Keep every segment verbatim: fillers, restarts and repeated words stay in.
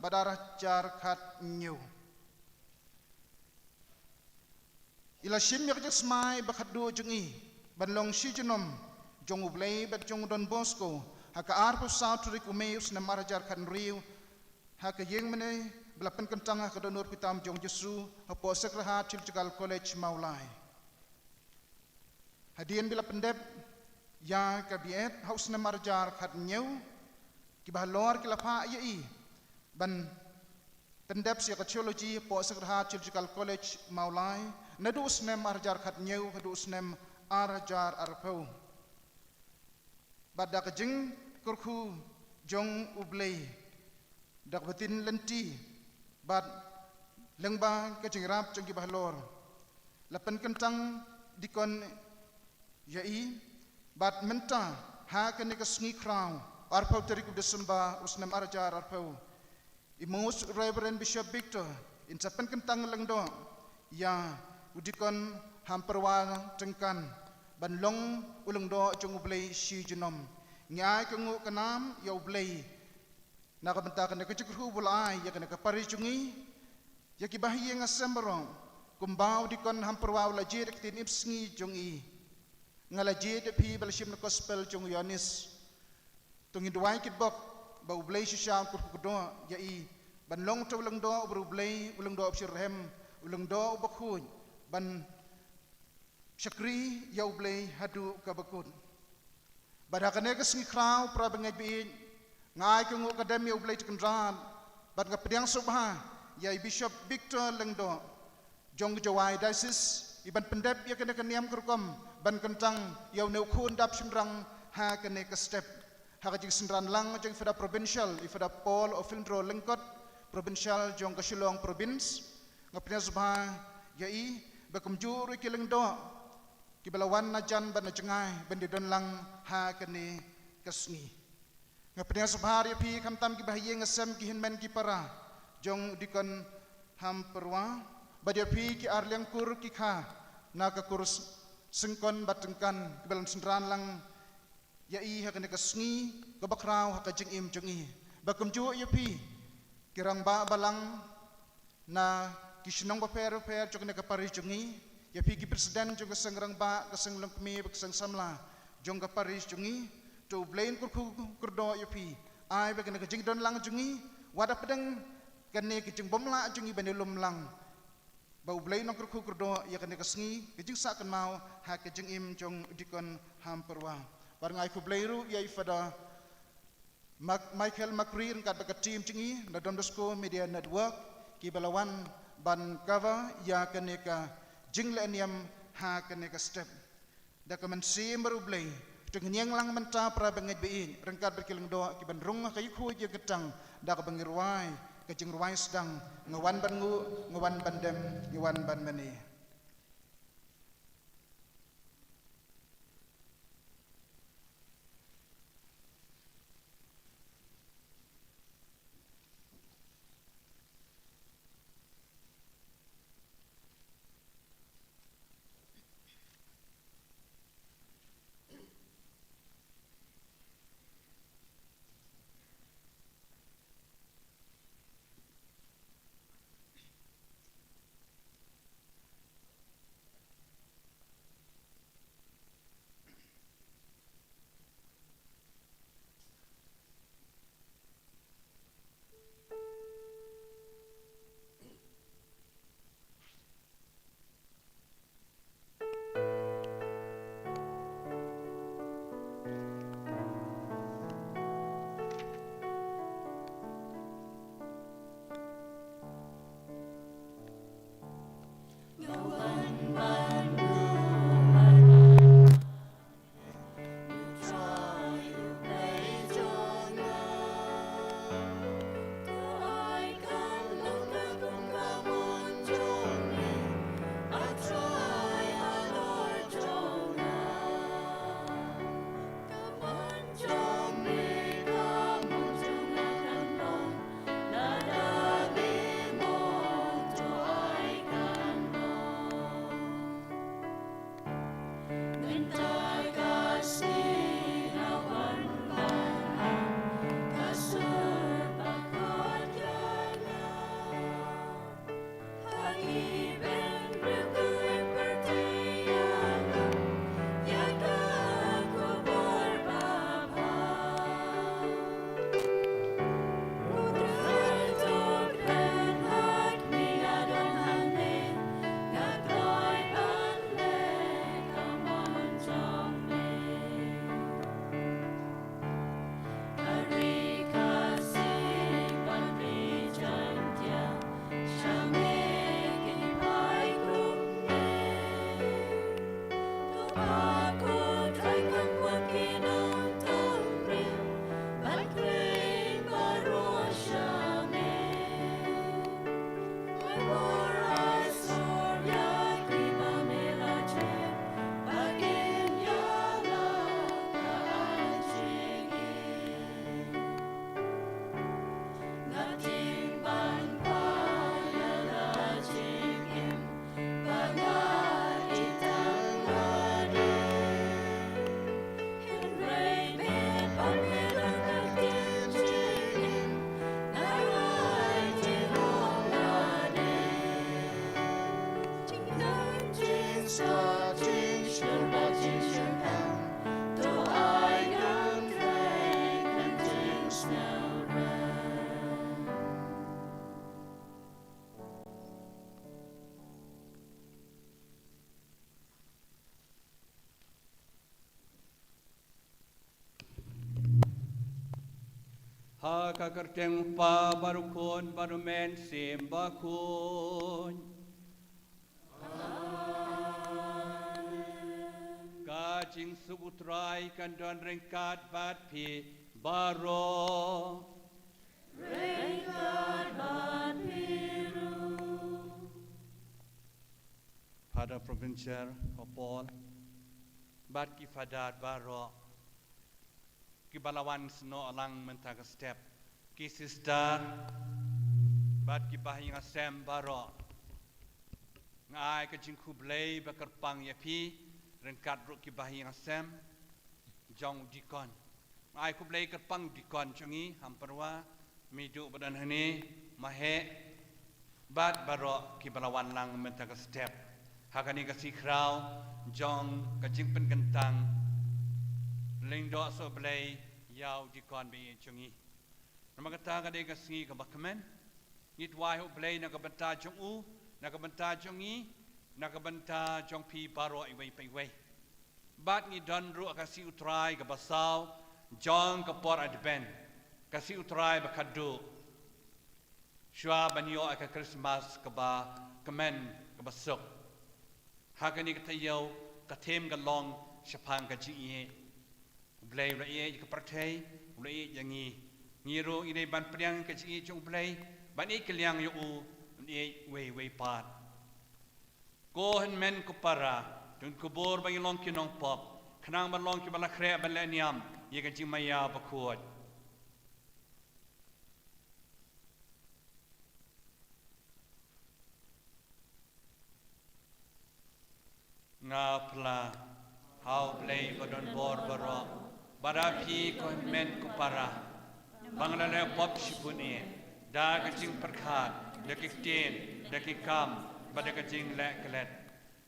bad ar hajar khathynñiew. I la shim ïa ka jingsmai ba khatduh jong i ban long shi junom jong U Blei bad jong u Don Bosco ha ka arphew saw tarik u Mei u snem ar hajar khathynriew ha ka ïing mane ba la pynkyntang ha ka Dohnud Kyrtam jong U Jisu hapoh Sacred Heart Theological College Mawlai. Hadien ba la pyndep ïa ka B.Ed ha u snem ar hajar khathynñiew, ki bahalor ki la phah ïa i ban pyndep sa ïa ka theology hapoh Sacred Heart Theological College Mawlai naduh u snem ar hajar khathynñiew haduh u snem ar hajar arphew. Bad da ka jingkyrkhu jong U Blei, da ka ktien lynti bad lyngba ka jingïarap jong ki bahalor, la pynkyntang dikon ïa i. Bad mynta ha kane ka sngi khraw, arphew tarik u December u snem ar hajar arphew, i Most Reverend Bishop Victor in sa pynkyntang lyngdoh ïa u Dikon Hampyrwa Tyngkan ban long u lyngdoh jong U Blei shi junom. Ngi ai ka nguh ka nam ïa U Blei na ka bynta kane ka jingkyrkhu ba u la ai ïa kane ka parish jong ngi. Ïa ki bahaïing hasem baroh, kumba u Dikon Hampyrwa u la jied ïa ka ktien ïapsngi jong i, nga la jied ïa phi ba la shim na ka gospel jong u Ïoannis. To ngin duwai kitbok ba U Blei shisha un kyrkhu kyrdoh ïa i ban long uta u lyngdoh uba riewblei, u lyngdoh uba shitrhem, u lyngdoh uba khuid ban shakri ïa U Blei haduh kaba kut. Bad ha kane ka sngi khraw, para bangeit ba ïeit, nga ai ka nguh ka dem ïa U Blei Trai Kynrad bad nga pdiang sngewbha ïa i Bishop Victor Lyngdoh jong ka Jowai Diocese, i ban pyndep ïa kane ka niam ka rukom ban kyntang ïa une u khun dap shynrang ha kane ka step. Ha ka jingsynran lang jong i Father Provincial, i Father Paul Ofilndro Lyngkot, Provincial jong ka Shillong Province, nga pdiang sngewbha ïa i, bad kumjuh ruh ïa ki lyngdoh kiba la wan na jan bad na jngai ban ïadon lang ha kane ka sngi. Nga pdiang sngewbha ïa phi khamtam ki bahaïing hasem, ki hynmen ki para jong u Dikon Hampyrwa, bad ïa phi ki arliang kur ki kha na ka kur s-, syngkon bad tyngkan kiba la synran lang ïa i ha kane ka sngi kaba khraw ha ka jingim jong i. Bad kumjuh ïa phi ki rangbah balang na ki shnong bapher bapher jong kane ka parish jong ngi, ïa phi ki president jong ka seng rangbah, ka seng longkmie bad ka seng samla jong ka parish jong ngi. To U Blei un kyrkhu kyrdoh ïa phi, ai ba kane ka jingdon lang jong ngi, wat hapdeng kane ka jingbymlah jong ngi ban ïalum lang, ba U Blei un kyrkhu kyrdoh ïa kane ka sngi ka jingsah kynmaw ha ka jingim jong u Dikon Hampyrwa. Bad nga ai khublei ruh ïa i Father Mak-, Michael Makri ryngkat bad ka team jong i na Don Bosco Media Network, kiba la wan ban cover ïa kane ka jingleh niam ha kane ka step. Da ka mynsiem bariewblei, to ngin ïeng lang mynta para bangeit ba ïeit, ryngkat bad ki lyngdoh kiban rung ha ka ïakhuid ïakynthang, da kaba ngi rwai ka jingrwai sdang: Nga wan ban nguh, nga wan ban dem, nga wan ban mane. Ha ka kyrteng u Kpa bad u Khun bad u Mynsiem Bakhuid. Ka jingsuk u Trai kan don ryngkat bad phi baroh. Ryngkat bad phi ruh. Father Provincial Paul bad ki Father baroh kiba la wan snoh lang mynta ka step, ki sister bad ki bahaïing hasem baroh. Nga ai ka jingkhublei ba kyrpang ïa phi ryngkat ruh ki bahaïing hasem jong u dikon. Nga ai khublei kyrpang u dikon jong ngi, Hampyrwa, Midu ba don hangne, Maheh, bad baroh kiba la wan lang mynta ka step ha kane ka sngi khraw jong ka jingpynkyntang Lyngdoh Sohblei ïa u dikon ba ïeit jong ngi. Namar kata ka dei ka sngi kaba kmen. Ngi duwai ha u Blei na ka bynta jong u, na ka bynta jong ngi, na ka bynta jong phi baroh iwei pa iwei. Bad ngi don ruh ha ka sngi u Trai kaba saw jong ka por Advent, ka sngi u Trai ba khatduh shuwa ban ïoh ïa ka Christmas kaba kmen, kaba suk. Ha kane ka taïew ka theme ka long shaphang ka jingïeit. U Blei u la ïeit ïa ka pyrthei, u la ïeit ïa ngi. Ngi ruh ngi dei ban pdiang ka jingïeit jong u Blei, ban ïeit kylliang ïa u, ban ïeit uwei uwei pat. Ko hynmen ko para, to ngin kubur ba ngin long ki nongpop, khnang ban long kiba la khreh ban leh niam ïa ka jingmaïa bakhuid. Nga phla ha u Blei ba don bor baroh, bad ha phi ko hynmen ko para, ba nga la leh pop shibun eh, da ka jingpyrkhat, da ki ktien, da ki kam, bad da ka jingleh klet.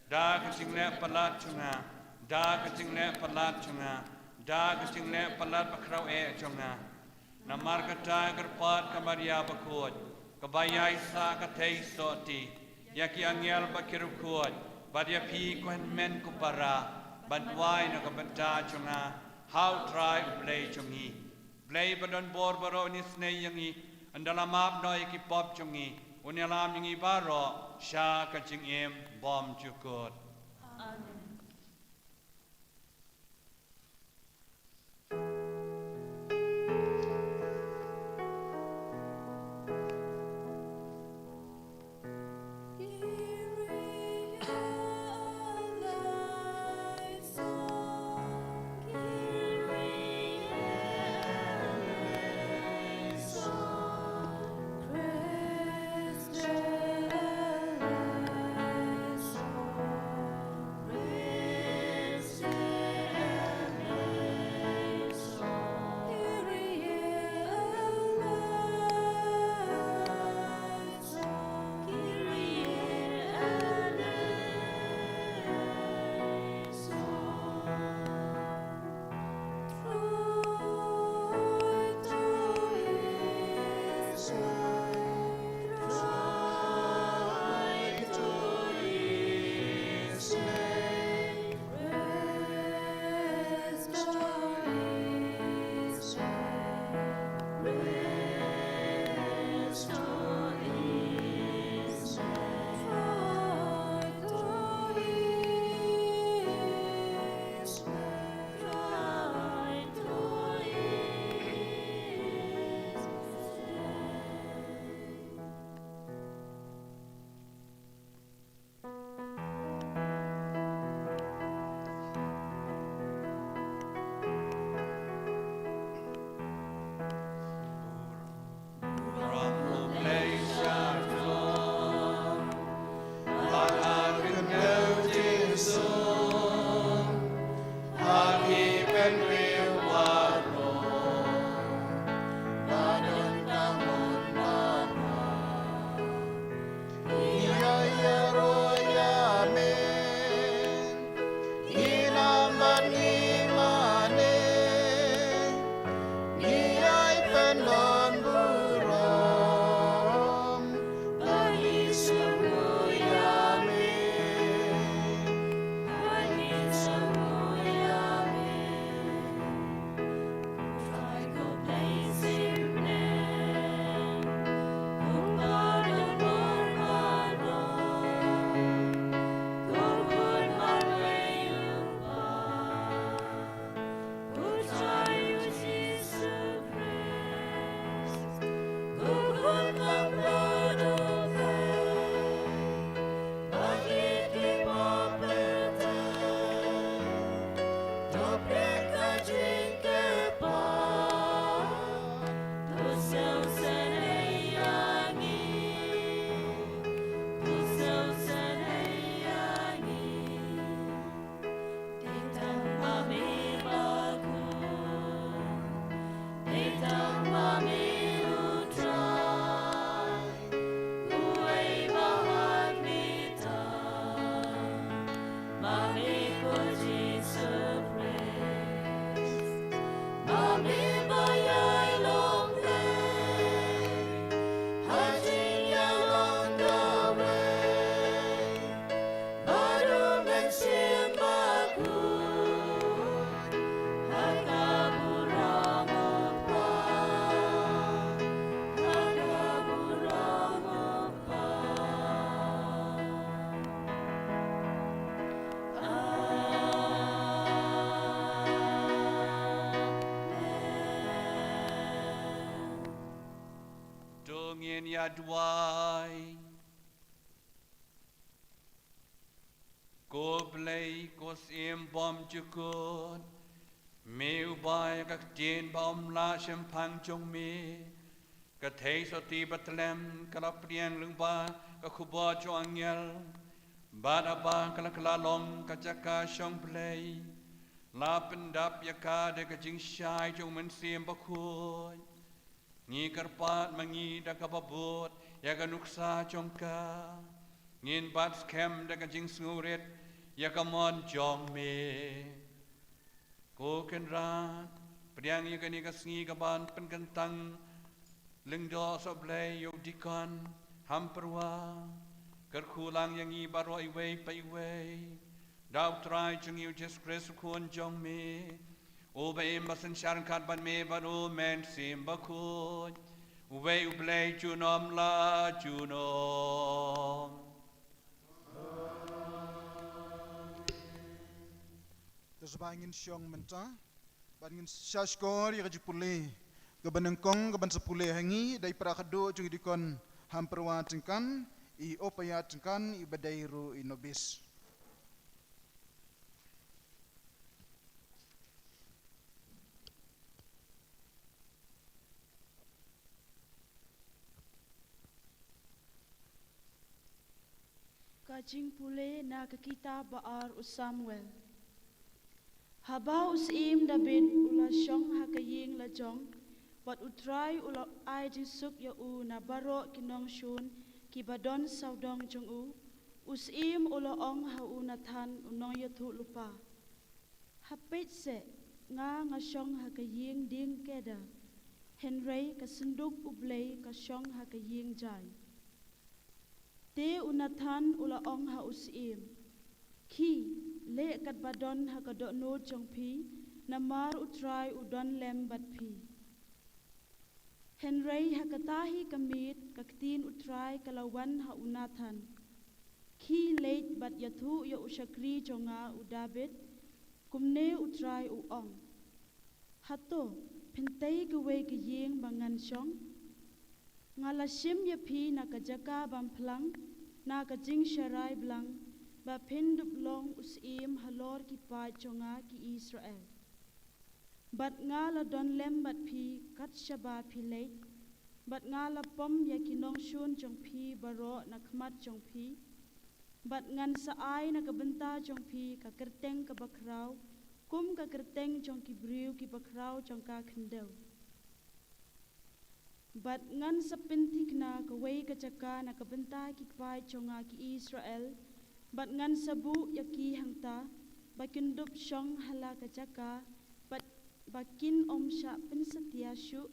Da ka jingleh palat jong nga, da ka jingleh palat jong nga, da ka jingleh palat bakhraw eh jong nga. Namar kata kyrpad ka Maria bakhuid, kaba ïaisah ka thei sotti ïa ki angel bad ki riewkhuid, bad ïa phi ko hynmen ko para, ban duwai na ka bynta jong nga ha u Trai u Blei jong ngi. Blei ba don bor baroh un isynei ïa ngi, un da la map noh ïa ki pop jong ngi, un ïalam ïa ngi baroh sha ka jingim bymjukut. Amen. Ngin ïa duwai. Ko Blei, ko Syiem bymjukut, me uba ïa ka ktien ba ym lah shemphang jong me, ka theisotti ba tlem ka la pdiang lyngba ka khubor jong angel, bad haba ka la kylla long ka jaka shong Blei, la pyndap ïa ka da ka jingshai jong u Mynsiem Bakhuid. Ngi kyrpad ma ngi da kaba bud ïa ka nuksa jong ka, ngin bat skhem da ka jingsngewrit ïa ka mon jong me. Ko Kynrad, pdiang ïa kane ka sngi kaban pynkyntang lyngdoh sohblei ïa u dikon Hampyrwa. Kyrkhu lang ïa ngi baroh iwei pa iwei da u Trai jong ngi u Jisu Khrist u Khun jong me, uba im ba synshar ryngkat bad me bad u Mynsiem Bakhuid, uwei U Blei junom la junom. Te shuwa ngin shong mynta bad ngin sa shkor ïa ka jingpule kaba nyngkong kaban sa pule ha ngi da i para khadduh jong i dikon Hampyrwa Tyngkan, i Opaya Tyngkan, iba dei ruh i nobis. Ka jingpule na ka kitab ba ar u Samuel. Haba u Syiem David u la shong ha ka ïing la jong, bad u Trai u la ai jingsuk ïa u na baroh ki nongshun kiba don sawdong jong u, u Syiem u la ong ha u Nathan u nongïathuhlypa, ha peit seh, nga nga shong ha ka ïing dieng keda, hynrei ka synduk U Blei ka shong ha ka ïing jai. Te u Nathan u la ong ha u Syiem, khie, leh katba don ha ka dohnud jong phi, namar u Trai u don lem bad phi. Hynrei ha kata hi ka miet ka ktien u Trai ka la wan ha u Nathan, khie leit bad ïathuh ïa u shakri jong nga u David, kumne u Trai u ong, hato phin tei kawei ka ïing ba ngan shong? Nga la shim ïa phi na ka jaka bymphlang, na ka jingsharai blang, ba phin dup long u syiem halor ki paid jong nga ki Israel. Bad nga la don lem bad phi kat shaba phi leit, bad nga la pom ïa ki nongshun jong phi baroh na khmat jong phi, bad ngan sa ai na ka bynta jong phi ka kyrteng kaba khraw, kum ka kyrteng jong ki briew kiba khraw jong ka khyndew. Bad ngan sa pynthikna kawei ka jaka na ka bynta ki paid jong nga ki Israel, bad ngan sa buh ïa ki hangta, ba kin dup shong ha la ka jaka, bad ba kin ym shah pynsatia shuh,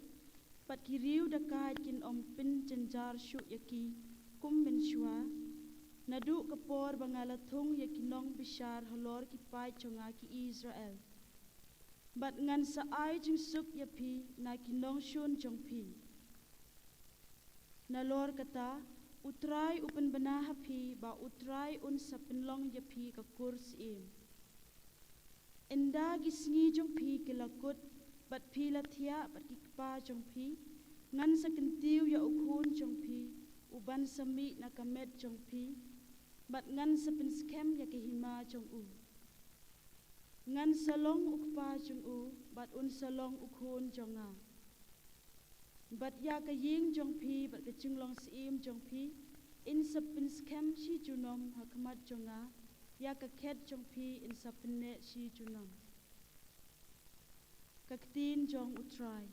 bad ki riew dakaid kin ym pynjynjar shuh ïa ki, kum mynshuwa, naduh ka por ba nga la thung ïa ki nongbishar halor ki paid jong nga ki Israel. Bad ngan sa ai jingsuk ïa phi na ki nongshun jong phi. Nalor kata, u Trai u pynbna ha phi ba u Trai un sa pynlong ïa phi ka kur syiem. Ynda ki sngi jong phi ki la kut, bad phi la thiah bad ki kpa jong phi, ngan sa kyntiew ïa u khun jong phi, uban sa mih na ka met jong phi, bad ngan sa pynskhem ïa ka hima jong u. Ngan sa long u kpa jong u, bad un sa long u khun jong nga. Bad ïa ka ïing jong phi bad ka jinglong syiem jong phi, in sa pynskhem shi junom ha khmat jong nga, ïa ka khet jong phi in sa pynneh shi junom. Ka ktien jong u Trai.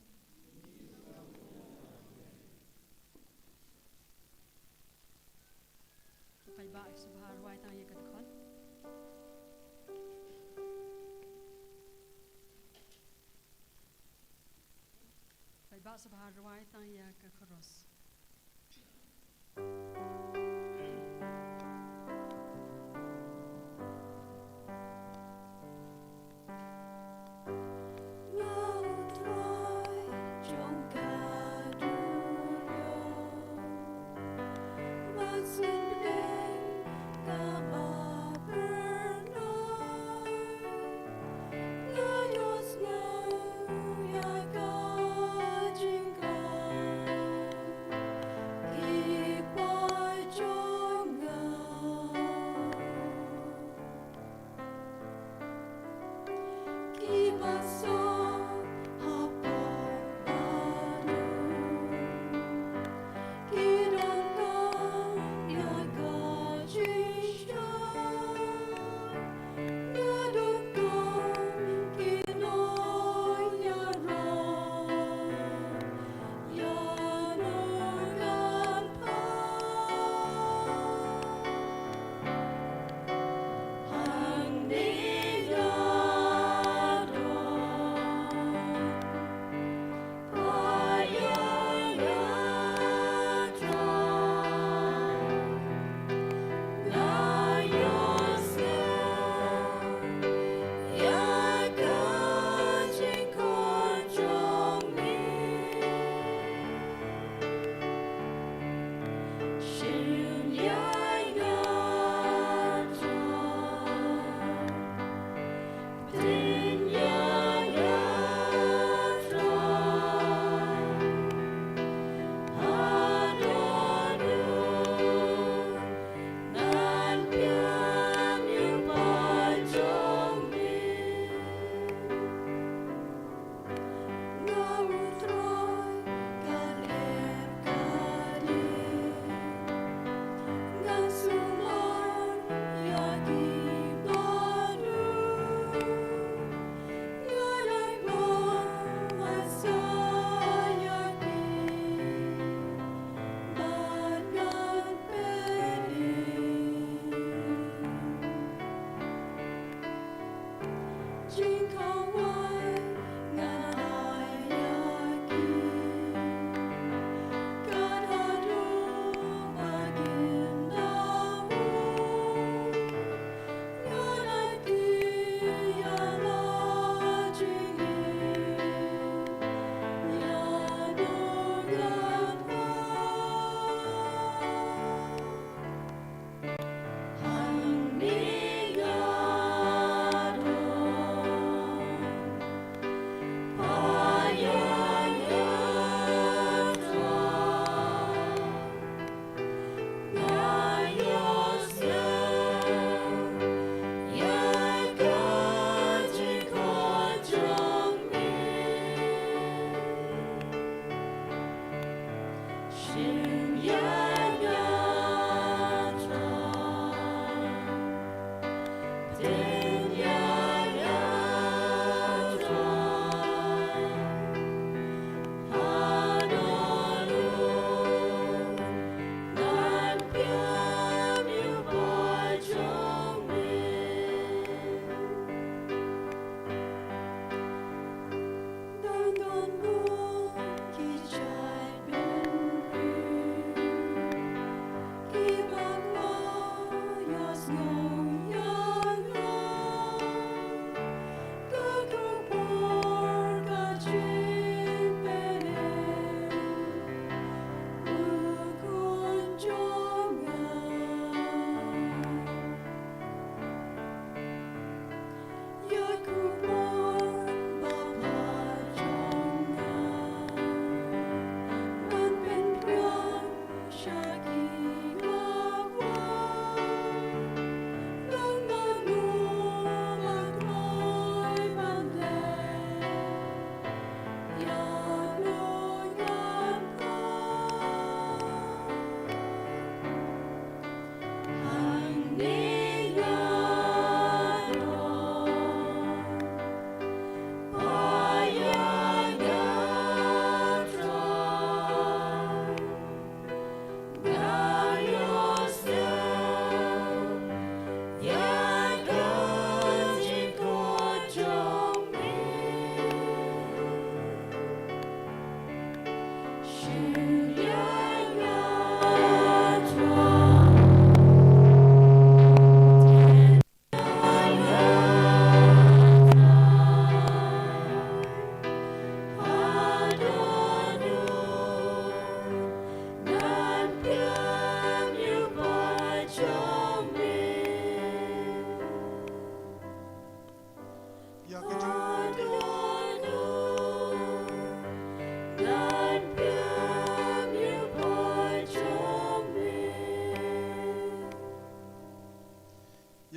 Paidbah, sngewbha rwai tang ïa ka dkhot. Paidbah, sngewbha rwai tang ïa ka chorus.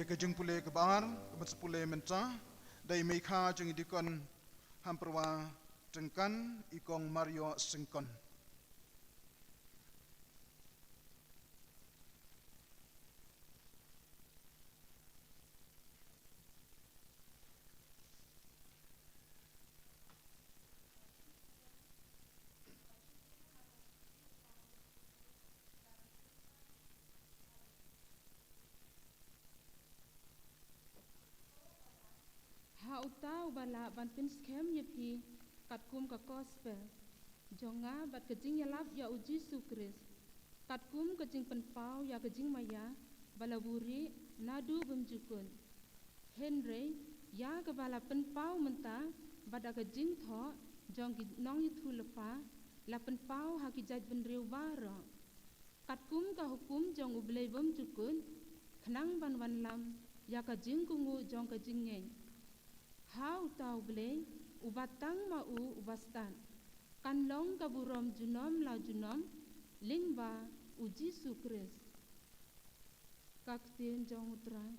Ka jingpule kaba ar, kaba sa pule mynta, da i meikha jong i dikon Hampyrwa Tyngkan, i Kong Mario Syngkon. Ha uta uba lah ban pynskhem ïa phi katkum ka gospel jong nga bad ka jingïalap ïa u Jisu Khrist, katkum ka jingpynpaw ïa ka jingmaïa ba la buhrieh naduh bymjukut. Hynrei ïa kaba la pynpaw mynta bad da ka jingthoh jong ki nongïathuhlypa la pynpaw ha ki jaitbynriew baroh, katkum ka hukum jong U Blei bymjukut, khnang ban wanlam ïa ka jingkohnguh jong ka jingngeit. Ha uta U Blei, uba tang ma u uba stad, kan long ka burom junom la junom, lyngba u Jisu Khrist. Ka ktien jong U Trai.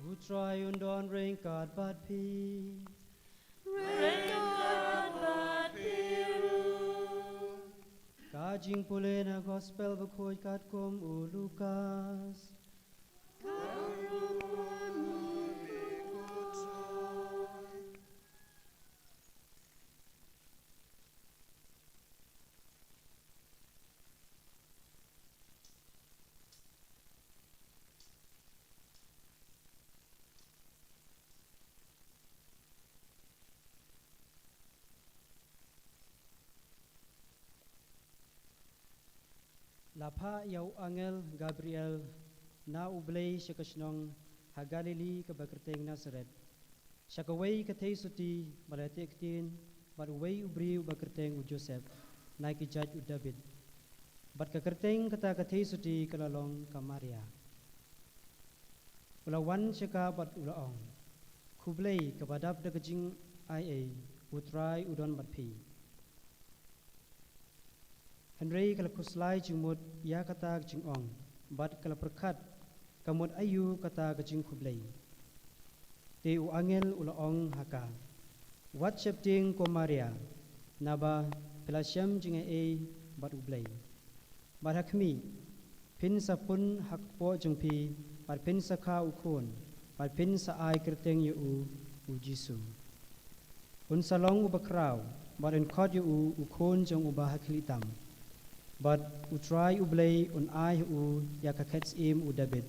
U Trai un don ryngkat bad phi. Ryngkat bad phi ruh. Ka jingpule na Gospel bakhuid katkum u Lukas. Ka rukom u Trai. La phah ïa u angel Gabriel na U Blei sha ka shnong ha Galili kaba kyrteng Nasaret, sha kawei ka theisotti ba la teh ktien bad uwei u briew uba kyrteng u Joseph, na ki jait u Dabid. Bad ka kyrteng kata ka theisotti ka la long ka Maria. U la wan sha ka bad u la ong, khublei kaba dap da ka jingaiei, U Trai u don bad phi. Hynrei ka la khuslai jingmut ïa kata ka jingong, bad ka la pyrkhat ka mut aïu kata ka jingkhublei. Te u angel u la ong ha ka, wat sheptieng ko Maria, naba phi la shem jingaiei bad U Blei. Bad ha khmih, phin sa pun ha kpoh jong phi, bad phin sa kha u khun, bad phin sa ai kyrteng ïa u, u Jisu. Un sa long uba khraw, bad un khot ïa u, u khun jong uba ha khlieh tam. Bad U Trai U Blei un ai ha u ïa ka khet syiem u Dabid,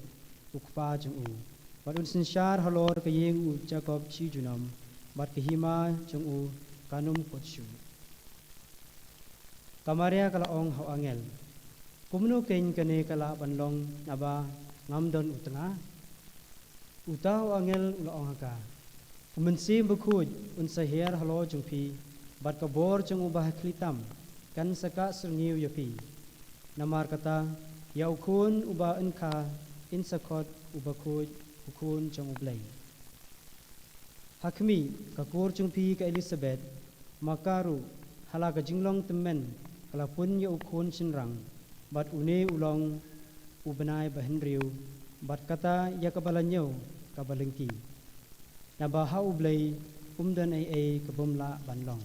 u kpa jong u. Bad un synshar halor ka ïing u Jakob shi junom, bad ka hima jong u kan ym kut shuh. Ka Maria ka la ong ha u angel, kumno keiñ kane ka lah ban long naba ngam don u tnga? Uta u angel u la ong ha ka, U Mynsiem Bakhuid un sa hiar halor jong phi, bad ka bor jong u Bahakhlieh tam kan sa kah syrngiew ïa phi. Namar kata, ïa u khun uba yn kha, yn sa khot u Bakhuid, u Khun jong U Blei. Ha khmih, ka kur jong phi ka Elisabeth, ma ka ruh, ha la ka jinglong tymmen, ka la pun ïa u khun shynrang, bad une u long u bnai bahynriew, bad kata ïa kaba la ñiew, kaba lyngkhi. Naba ha U Blei, um don ei ei ka bym lah ban long.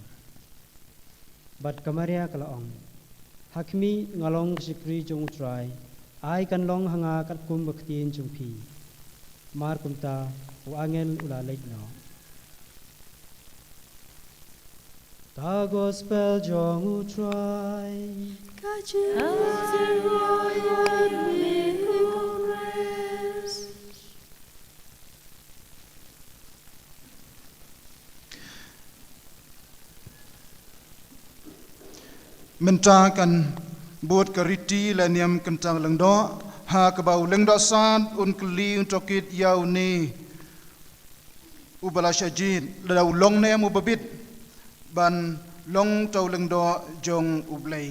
Bad ka Maria ka la ong, ha khmih nga long ka shakri jong U Trai, ai kan long ha nga katkum ka ktien jong phi. Mar kumta, u angel u la leit noh. Ka gospel jong U Trai. Ka jingkyrkhu ïa me ko Khrist. Mynta kan bud ka riti la niam kyntang lyngdoh, ha kaba u lyngdoh sad un kylli un tohkit ïa une uba la shah jied, lada u long ne em uba bit ban long uta u lyngdoh jong U Blei.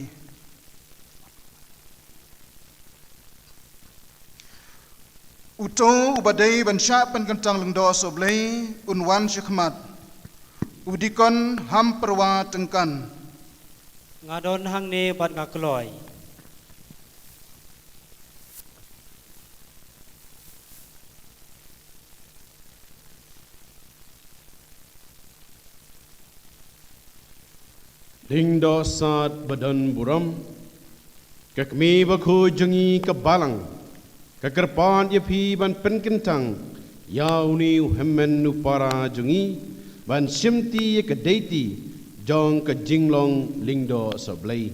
Uto uba dei ban shah pynkyntang lyngdoh soh Blei un wan shakhmat. U dikon Hampyrwa Tyngkan. Nga don hangne bad nga kloi. Lyngdoh sad ba don burom. Ka Kmie Bakhuid jong ngi ka Balang, ka kyrpad ïa phi ban pynkyntang ïa une u hynmen u para jong ngi, ban shimti ïa ka deiti jong ka jinglong lyngdoh soh Blei.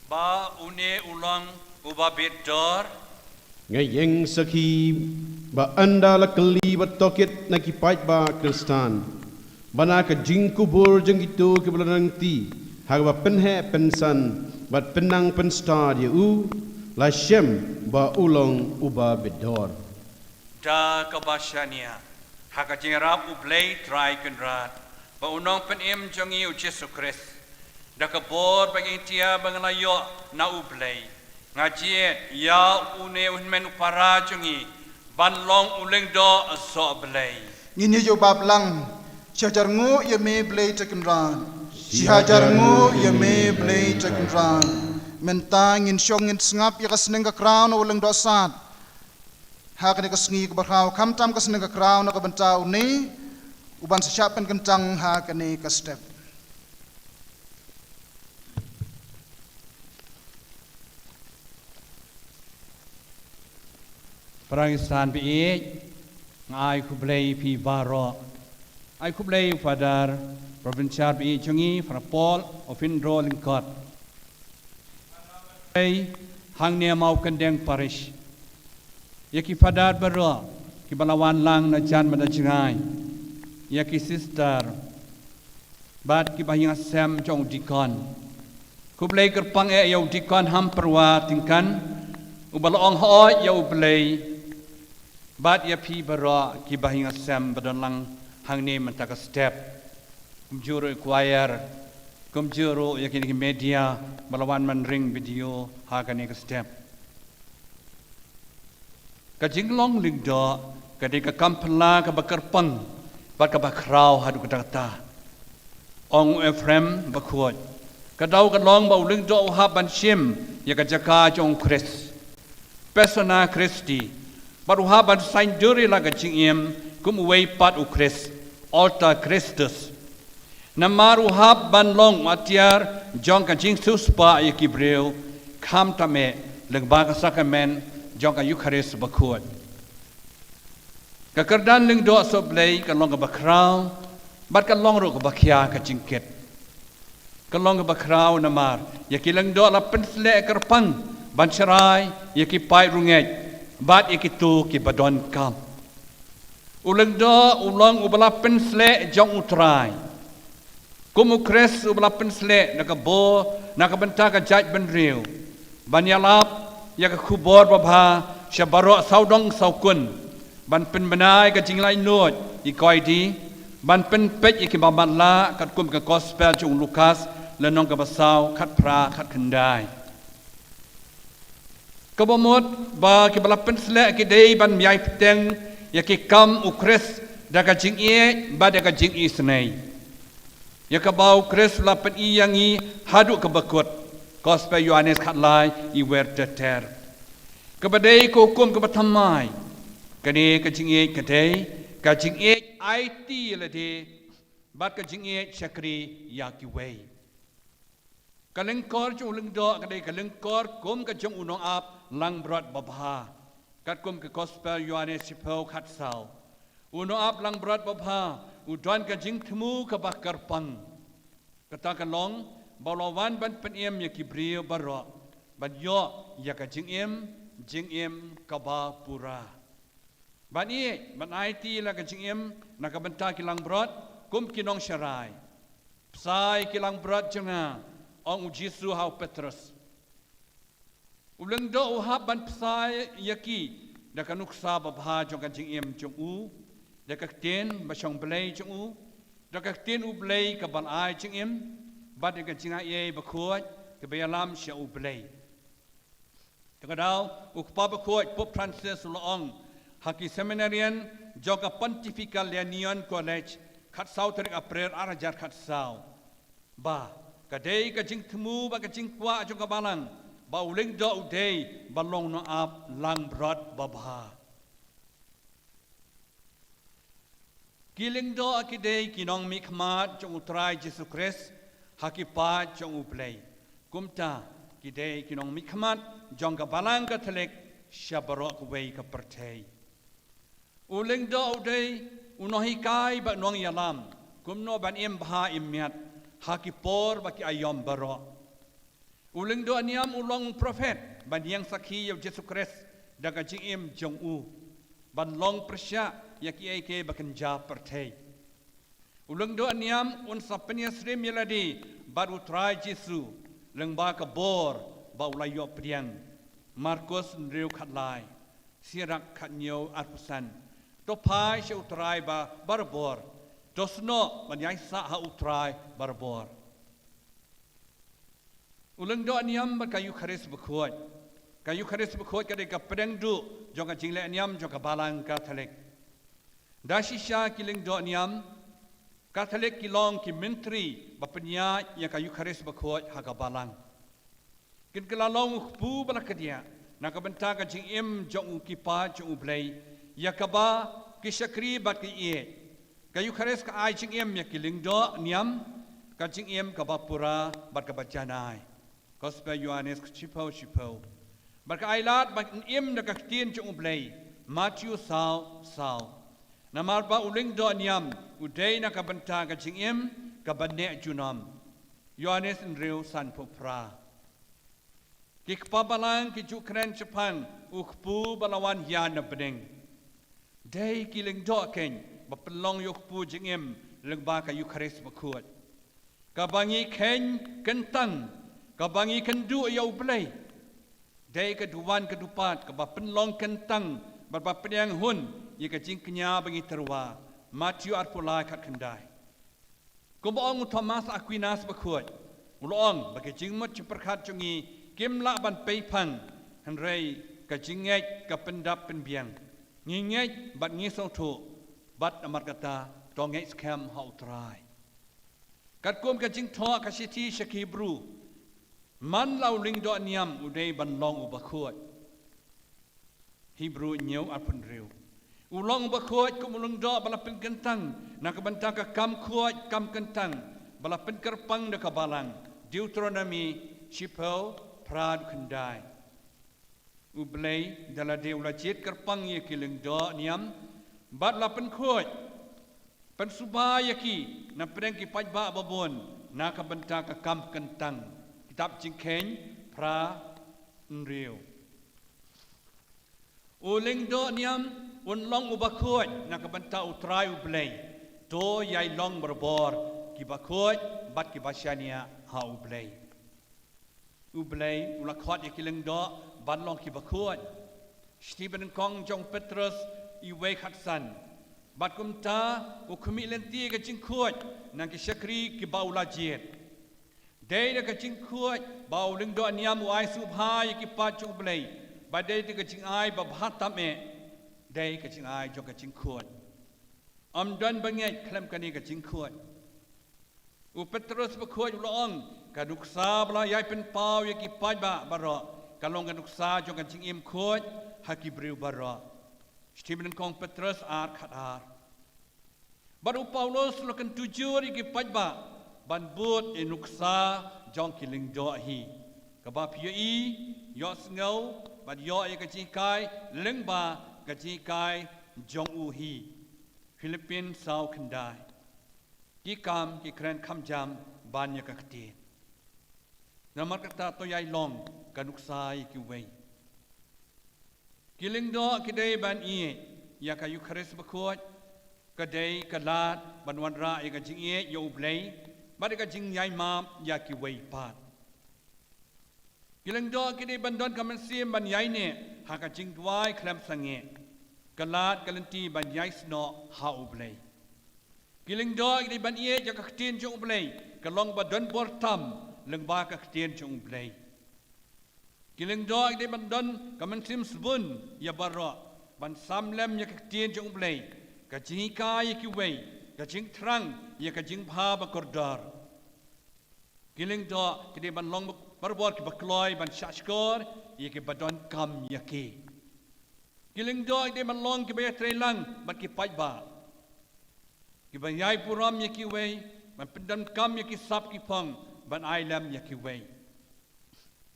Ba une u long uba bit dor. Nga ïeng sakhi ba ynda la kylli bad tohkit na ki paidbah Khristan, ba na ka jingkubur jong kito kiba la nangtei ha kaba pynheh pynsan bad pynnang pynstad ïa u, la shem ba u long uba bit dor. Da kaba shaniah, ha ka jingïarap U Blei Trai Kynrad bad U Nongpynim jong ngi U Jisu Khrist, da ka bor ba ngin tiar ba ngi la ïoh na U Blei, nga jied ïa une u hynmen u para jong ngi ban long u lyngdoh soh Blei. Ngin ïa jubab lang. Shi hajar nguh ïa me Blei Trai Kynrad. Shi hajar nguh ïa me Blei Trai Kynrad. Mynta ngin shong ngin sngap ïa ka sneng ka kraw na u lyngdoh sad. Ha kane ka sngi kaba khraw, khamtam ka sneng ka kraw na ka bynta une uban sa shah pynkyntang ha kane ka step. Para Khristan ba ïeit, nga ai khublei ïa phi baroh. Ai khublei Father, Provincial ba ïeit jong ngi, Father Paul Ophinnro Lyngkot. Ei, hangne ha Mawkyndeng Parish. Ïa ki Father baroh kiba la wan lang na jan bad na jngai. Ïa ki Sister bad ki bahaïing hasem jong u Dikon. Khublei kyrpang eh ïa u Dikon Hampyrwa Tyngkan, uba la ong hooid ïa U Blei. Bad ïa phi baroh ki bahaïing hasem ba don lang hangne mynta ka step. Kumjuh ruh ïa ki choir, kumjuh ruh ïa kine ki media ba la wan ban ring video ha kane ka step. Ka jinglong lyngdoh ka dei ka kam phylla kaba kyrpang bad kaba khraw haduh katta katta. Ong u Ephraim Bakhuid, ka daw ka long ba u lyngdoh u hap ban shim ïa ka jaka jong u Khrist, Persona Christi, bad u hap ban saiñdur ïa la ka jingim kum uwei pat u Khrist, Alter Christus. Namar u hap ban long u atiar jong ka jingsiewspah ïa ki briew, khamtam eh lyngba ka sakramen jong ka Eukharist Bakhuid. Ka kyrdan lyngdoh soh Blei ka long kaba khraw bad ka long ruh kaba khia ka jingkit. Ka long kaba khraw namar ïa ki lyngdoh la pynsleh kyrpang ban sharai ïa ki paid rungeit bad ïa kito kiba donkam. U lyngdoh u long uba la pynsleh jong U Trai. Kum u Khrist uba la pynsleh na ka bor, na ka bynta ka jaitbynriew, ban ïalap ïa ka khubor babha sha baroh sawdong sawkun, Ban pynbna ïa ka jinglaitluid ïa ki koidi, ban pynpeit ïa kiba matlah katkum ka Gospel jong u Lukas, lynnong kaba saw, khatphra, khatkhyndai. Kaba mut ba kiba la pynsleh ki dei ban ïai bteng ïa ki kam u Khrist da ka jingïeit bad da ka jingisynei. Ïa kaba u Khrist u la pyni ïa ngi haduh kaba kut. Gospel Ïoannis khatlai, i wer ter ter. Kaba dei ka hukum kaba thymmai. Kane ka jingïeit ka dei ka jingïeit aiti ïa lade bad ka jingïeit shakri ïa kiwei. Ka lyngkor jong u lyngdoh ka dei ka lyngkor kum ka jong u nongap langbrot babha. Katkum ka Gospel Ïoannis shiphew, khatsaw. U nongap langbrot babha u don ka jingthmu kaba kyrpang. Kata ka long ba u la wan ban pynim ïa ki briew baroh, ban ïoh ïa ka jingim, jingim kaba pura. Ban ïeit, ban aiti la ka jingim na ka bynta ki langbrot kum ki nongsharai. Bsa ïa ki langbrot jong nga, ong u Jisu ha u Petros. U lyngdoh u hap ban bsa ïa ki da ka nuksa babha jong ka jingim jong u, da ka ktien bashong Blei jong u, da ka ktien u Blei kaba la ai jingim, bad da ka jingaiei bakhuid kaba ïalam sha u Blei. Te ka daw, u Kpa Bakhuid Pope Francis u la ong ha ki seminarian jong ka Pontifical Leonian College, khatsaw tarik April arhajar khatsaw, ba ka dei ka jingthmu bad ka jingkwah jong ka Balang ba u lyngdoh u dei ban long nongap langbrot babha. Ki lyngdoh ki dei ki nongmihkhmat jong u Trai Jisu Khrist ha ki paid jong u Blei. Kumta ki dei ki nongmihkhmat jong ka Balang Katholik sha baroh kawei ka pyrthei. U lyngdoh u dei u nonghikai bad nongïalam kumno ban im bha im miat ha ki por bad ki aïom baroh. U lyngdoh niam u long u prophet ban ïeng sakhi ïa u Jisu Khrist da ka jingim jong u, ban long pyrshah ïa kiei kiei ba kynja pyrthei. U lyngdoh niam un sa pynïasyriem ïa lade bad u Trai Jisu lyngba ka bor ba u la ïoh pdiang. Markus hynriew khatlai, Sirak khathynñiew arphew san. To phai sha u Trai ba barabor. To snoh ban ïaisah ha u Trai barabor. U lyngdoh niam bad ka Eukharist Bakhuid. Ka Eukharist Bakhuid ka dei ka pdeng duh jong ka jingleh niam jong ka Balang Katholik. Da shisha ki lyngdoh niam Katholik ki long ki myntri ba pynïaid ïa ka Eukharist Bakhuid ha ka Balang. Kin kylla long u kpu ba la kdiah na ka bynta ka jingim jong u ki paid jong u Blei, ïa kaba ki shakri bad ki ïeit. Ka Eukharist ka ai jingim ïa ki lyngdoh niam, ka jingim kaba pura bad kaba janai. Gospel Ïoannis shiphew shiphew. Bad ka ai lad ban im da ka ktien jong u Blei, Mathaios saw saw. Namar ba u lyngdoh niam u dei na ka bynta ka jingim kaba neh junom. Ïoannis hynriew sanphew phra. Ki kpa balang ki ju kren shaphang u kpu ba la wan ïa na bneng. Dei ki lyngdoh keiñ ba pynlong ïa u kpu jingim lyngba ka Eukharist Bakhuid. Kaba ngi kheiñ kyntang, kaba ngi kynduh ïa u Blei. Dei ka duwan ka dupat kaba pynlong kyntang bad ba pdiang hun ïa ka jingkñia ba ngi tyrwa. Mathaios arphew lai khatkhyndai. Kumba ong u Thomas Aquinas Bakhuid, u la ong ba ki jingmut jingpyrkhat jong ngi kim lah ban peiphang, hynrei ka jingngeit ka pyndap pynbiang. Ngi ngeit bad ngi sngewthuh, bad namar kata to ngeit skhem ha u Trai. Katkum ka jingthoh ka shithi sha ki Hebru, man la u lyngdoh niam u dei ban long u bakhuid. Hebru hynñiew arphew hynriew. U long u bakhuid kum u lyngdoh ba la pynkyntang na ka bynta ka kam khuid kam kyntang ba la pynkyrpang da ka Balang. Deuteronomi shiphew phra khyndai. U Blei da lade u la jied kyrpang ïa ki lyngdoh niam bad la pynkhuid, pynsuba ïa ki na pdeng ki paidbah babun na ka bynta ka kam kyntang. Kitab Jingkheiñ phra hynriew. U lyngdoh niam un long u bakhuid na ka bynta u Trai u Blei. To ïai long barabor ki bakhuid bad ki bashaniah ha u Blei. U Blei u la khot ïa ki lyngdoh ban long ki bakhuid. Shithi banyngkong jong u Petros Iwei khatsan. Bad kumta u khmih lynti ka jingkhuid na ki shakri kiba u la jied. Dei da ka jingkhuid ba u lyngdoh niam u ai sngewbha ïa ki paid jong U Blei. Bad dei da ka jingai babha tam eh. Dei ka jingai jong ka jingkhuid. Ym don ba ngeit khlem kane ka jingkhuid. U Petros bakhuid u la ong, ka nuksa ba la ïai pynpaw ïa ki paidbah baroh ka long ka nuksa jong ka jingim khuid ha ki briew baroh. Shithi ba nyngkong Petros ar khat ar. Bad u Paulus u la kyntu jur ïa ki paidbah ban bud ïa nuksa jong ki lyngdoh hi, kaba phi ïohi, ïohsngew bad ïoh ïa ka jinghikai lyngba ka jinghikai jong u hi. Philippin saw khyndai. Ki kam ki kren kham jam ban ïa ka ktien. Namar kata to ïai long ka nuksa ïa kiwei. Ki lyngdoh ki dei ban ïeit ïa ka Eukharist bakhuid, ka dei ka lad ban wanrah ïa ka jingïeit ïa U Blei bad ïa ka jingïaimap ïa kiwei pat. Ki lyngdoh ki dei ban don ka mynsiem ban ïaineh ha ka jingduwai khlem sangeh, ka lad ka lynti ban ïaisnoh ha U Blei. Ki lyngdoh ki dei ban ïeit ïa ka ktien jong U Blei, ka long ba don bor tam lyngba ka ktien jong U Blei. Ki lyngdoh ki dei ban don ka mynsiem sbun ïa baroh, ban sam lem ïa ka ktien jong U Blei, ka jinghikai ïa kiwei, ka jingthrang ïa ka jingbha ba kordor. Ki lyngdoh ki dei ban long barabor kiba kloi ban shahshkor ïa kiba donkam ïa ki. Ki lyngdoh ki dei ban long kiba ïatreilang bad ki paidbah, kiba ïai burom ïa kiwei, ban pyndonkam ïa ki sap ki phong, ban ai lem ïa kiwei.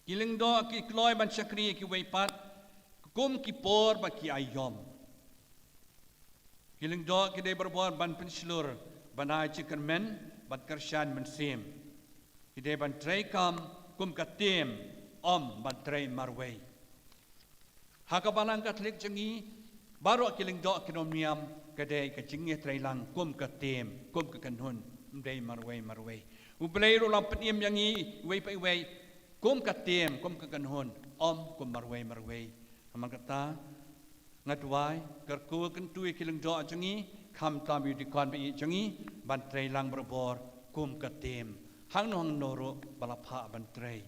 Ki lyngdoh ki kloi ban shakri ïa kiwei pat kum ki por ba ki aïom. Ki lyngdoh ki dei barabor ban pynshlur, ban ai jingkyrmen, ban kyrshan mynsiem. Ki dei ban treikam kum ka tem, ym ban trei marwei. Ha ka Balang Katholik jong ngi, baroh ki lyngdoh ki nym niam, ka dei ka jingïatreilang kum ka tem, kum ka kynhun, ym dei marwei marwei. U Blei ruh u la pynim ïa ngi iwei pa iwei kum ka tem, kum ka kynhun, ym kum marwei marwei. Namar kata, nga duwai, kyrkhu kyntu ïa ki lyngdoh jong ngi, khamtam ïa u dikon ba ïeit jong ngi, ban treilang barabor kum ka tem, hangno hangno ruh ba la phah ban trei.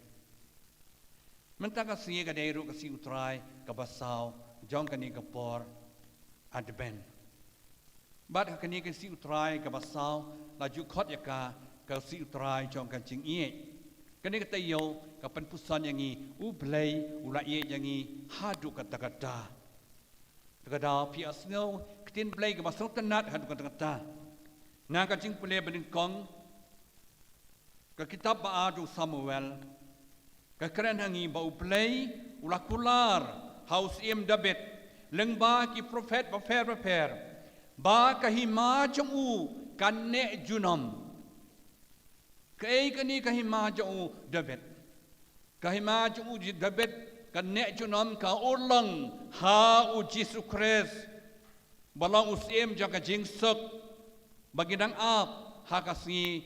Mynta ka sngi ka dei ruh ka sngi U Trai kaba saw jong kane ka por Advent. Bad ha kane ka sngi U Trai kaba saw la ju khot ïa ka ka sngi U Trai jong ka jingïeit. Kane ka taïew ka pynpuson ïa ngi, U Blei u la ïeit ïa ngi haduh katta katta. Te ka daw phi ïohsngew ka ktien Blei kaba sngewtynnat haduh katta katta. Na ka Jingpule ba nyngkong, ka kitab ba ar jong u Samuel, ka kren ha ngi ba U Blei u la kular ha u Syiem David lyngba ki prophet bapher bapher ba ka hima jong u kan neh junom. Kaei kane ka hima jong u David? Ka hima jong u David kan neh junom ka urlong ha u Jisu Khrist, ba long u Syiem jong ka jingsuk, ba ngi dang ap ha ka sngi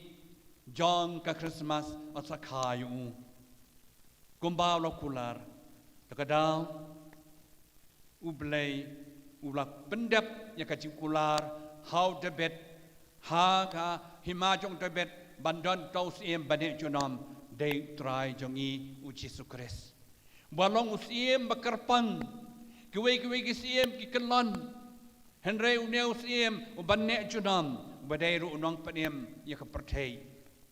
jong ka Khristmas, ba sa kha ïa u. Kumba u la kular, te ka daw U Blei u la pyndep ïa ka jingkular ha u David, ha ka hima jong u David, ban don uta u Syiem ba neh junom, dei U Trai jong ngi u Jisu Khrist. Ba long u Syiem ba kyrpang, kiwei kiwei ki syiem ki kyllon, hynrei une u Syiem uba neh junom, uba dei ruh u nongpynim ïa ka pyrthei.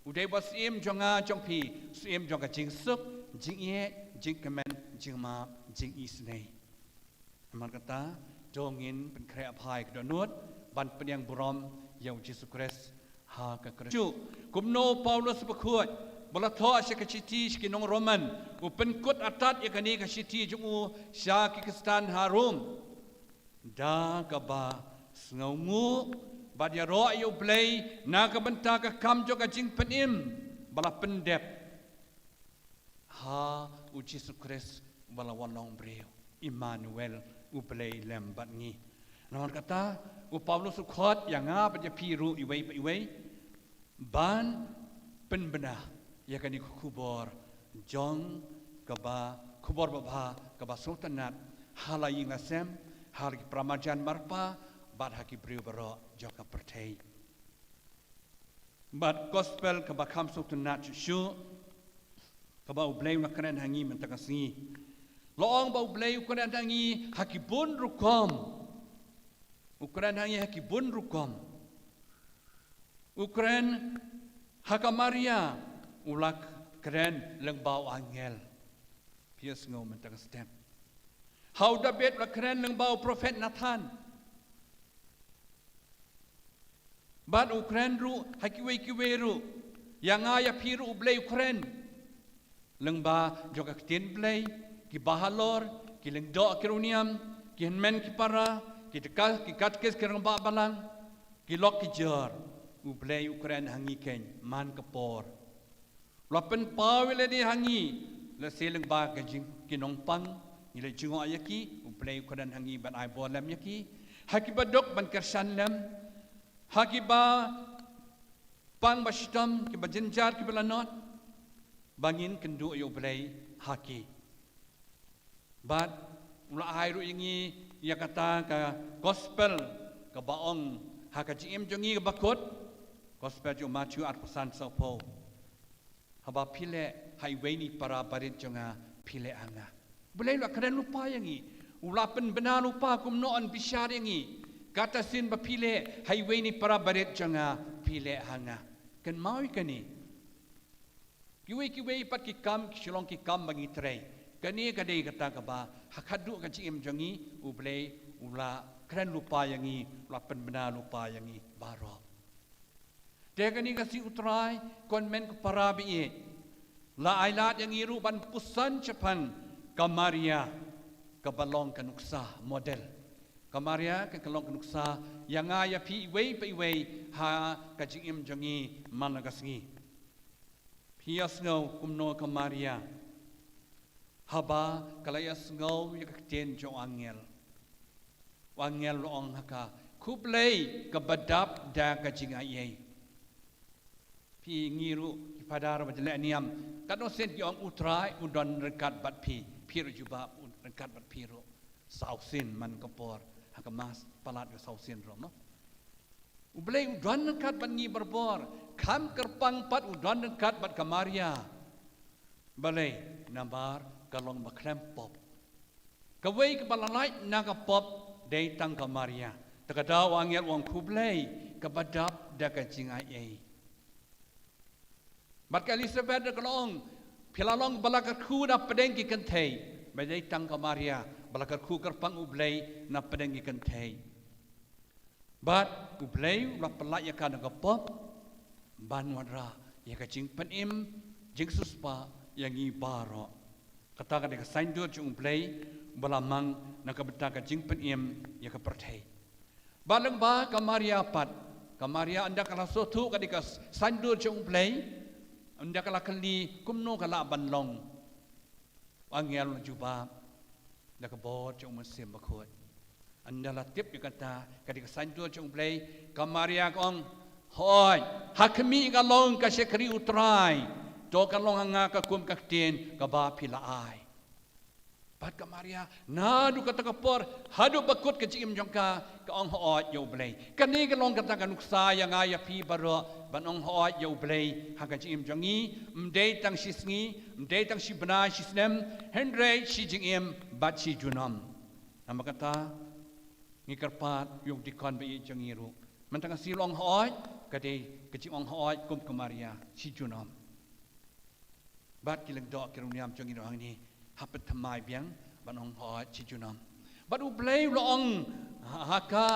U dei ba Syiem jong nga jong phi, Syiem jong ka jingsuk, jingïeit, jingkmen, jingmap, jingisynei. Namar kata, to ngin pynkhreh phai ka dohnud ban pdiang burom ïa u Jisu Khrist ha ka Khrist. Kumno u Paulus bakhuid ba la thoh sha ka shithi sha ki nong Roman, u pynkut artat ïa kane ka shithi jong u sha ki Khristan ha Rom. Da kaba sngewnguh bad ïaroh ïa U Blei na ka bynta ka kam jong ka jingpynim ba la pyndep ha u Jisu Khrist uba la wan long briew, Immanuel, U Blei lem bad ngi. Namar kata, u Paulus u khot ïa nga bad ïa phi ruh iwei pa iwei ban pynbna ïa kane ka khubor jong kaba, khubor babha kaba sngewtynnat ha la ïing la sem, ha ki paramarjan marpa bad ha ki briew baroh jong ka pyrthei. Bad gospel kaba kham sngewtynnat shuh shuh, kaba U Blei u la kren ha ngi mynta ka sngi. La ong ba U Blei u kren ha ngi ha ki bun rukom. U kren ha ngi ha ki bun rukom. U kren ha ka Maria, u la kren lyngba u angel. Phi ïohsngew mynta ka step. Ha u David u la kren lyngba u prophet Nathan. Bad u kren ruh ha kiwei kiwei ruh. Ïa nga ïa phi ruh U Blei u kren lyngba jong ka ktien Blei, ki bahalor, ki lyngdoh ki riewniam, ki hynmen ki para, ki dka, ki katkis, ki rangbah balang, ki lok ki jor. U Blei u kren ha ngi keiñ man ka por. U la pynpaw ïa lade ha ngi, lehse lyngba ka jing, ki nongpang, ngi la jngoh ïa ki, U Blei u kren ha ngi ban ai bor lem ïa ki. Ha kiba duk ban kyrshan lem. Ha kiba pang ba shitom, kiba jynjar, kiba lanot, ba ngin kynduh ïa U Blei ha ki. Bad u la ai ruh ïa ngi ïa kata ka gospel kaba ong ha ka jingim jong ngi kaba kut. Gospel jong u Matthew arphew san, sawphew. Haba phi leh ha iwei na i para barit jong nga, phi leh ha nga. U Blei u la kren lypa ïa ngi. U la pynbna lypa kumno yn bishar ïa ngi. Kata shisien ba phi leh ha iwei na i para barit jong nga, phi leh ha nga. Kynmaw ïa kane. Kiwei kiwei pat ki kam, ki shu long ki kam ba ngi trei. Kane ka dei kata kaba ha khadduh ka jingim jong ngi, U Blei u la kren lypa ïa ngi, u la pynbna lypa ïa ngi baroh. Te kane ka sngi U Trai, ko hynmen ko para ba ïeit, la ai lad ïa ngi ruh ban puson shaphang ka Maria, kaba long ka nuksa model. Ka Maria ka, ka long ka nuksa ïa nga ïa phi iwei pa iwei ha ka jingim jong ngi man la ka sngi. Phi ïohsngew kumno ka Maria haba ka la ïohsngew ïa ka ktien jong u angel. U angel u la ong ha ka, khublei kaba dap da ka jingaiei. Phi, ngi ruh ki phadar ba jleh niam, katno sien ki ong U Trai u don ryngkat bad phi, phi ruh jubab u don ryngkat bad phi ruh. Saw sien man ka por ha ka Mass palat ka saw sien ruh, no? U Blei u don ryngkat bad ngi barabor, kham kyrpang pat u don ryngkat bad ka Maria. Balei? Namar ka long ba khlem pop. Kawei kaba la lait na ka pop dei tang ka Maria. Te ka daw u angel u ong khublei kaba dap da ka jingaiei. Bad ka Elizabeth ruh ka la ong, phi la long ba la kyrkhu na pdeng ki kynthei. Ba dei tang ka Maria ba la kyrkhu kyrpang U Blei na pdeng ki kynthei. Bad U Blei u la pyllait ïa ka na ka pop ban wanrah ïa ka jingpynim, jingsiewspah ïa ngi baroh. Kata ka dei ka saiñdur jong U Blei ba la mang na ka bynta ka jingpynim ïa ka pyrthei. Bad lyngba ka Maria pat, ka Maria ynda ka la sngewthuh ka dei ka saiñdur jong U Blei, ynda ka la kylli kumno ka lah ban long. U angel u la jubab da ka bor jong U Mynsiem Bakhuid. Ynda la tip ïa kata ka dei ka saiñdur jong U Blei, ka Maria ka ong, hooid, ha khmih ka long ka shakri U Trai, to kan long ha nga ka kum ka ktien kaba phi la ai. Bad ka Maria naduh kata ka por haduh ba kut ka jingim jong ka, ka ong hooid ïa U Blei. Kane ka long kata ka nuksa ïa nga ïa phi baroh ban ong hooid ïa U Blei ha ka jingim jong ngi, ym dei tang shi sngi, ym dei tang shi bnai shi snem, hynrei shi jingim bad shi junom. Namar kata ngi kyrpad ïa u dikon ba ïeit jong ngi ruh mynta ka sngi u ong hooid, ka dei ka jingong hooid kum ka Maria shi junom. Bad ki lyngdoh ki riewniam jong ngi ruh hangne hap ban thymmai biang ban ong hooid shi junom. Bad U Blei u la ong ha, ha ka,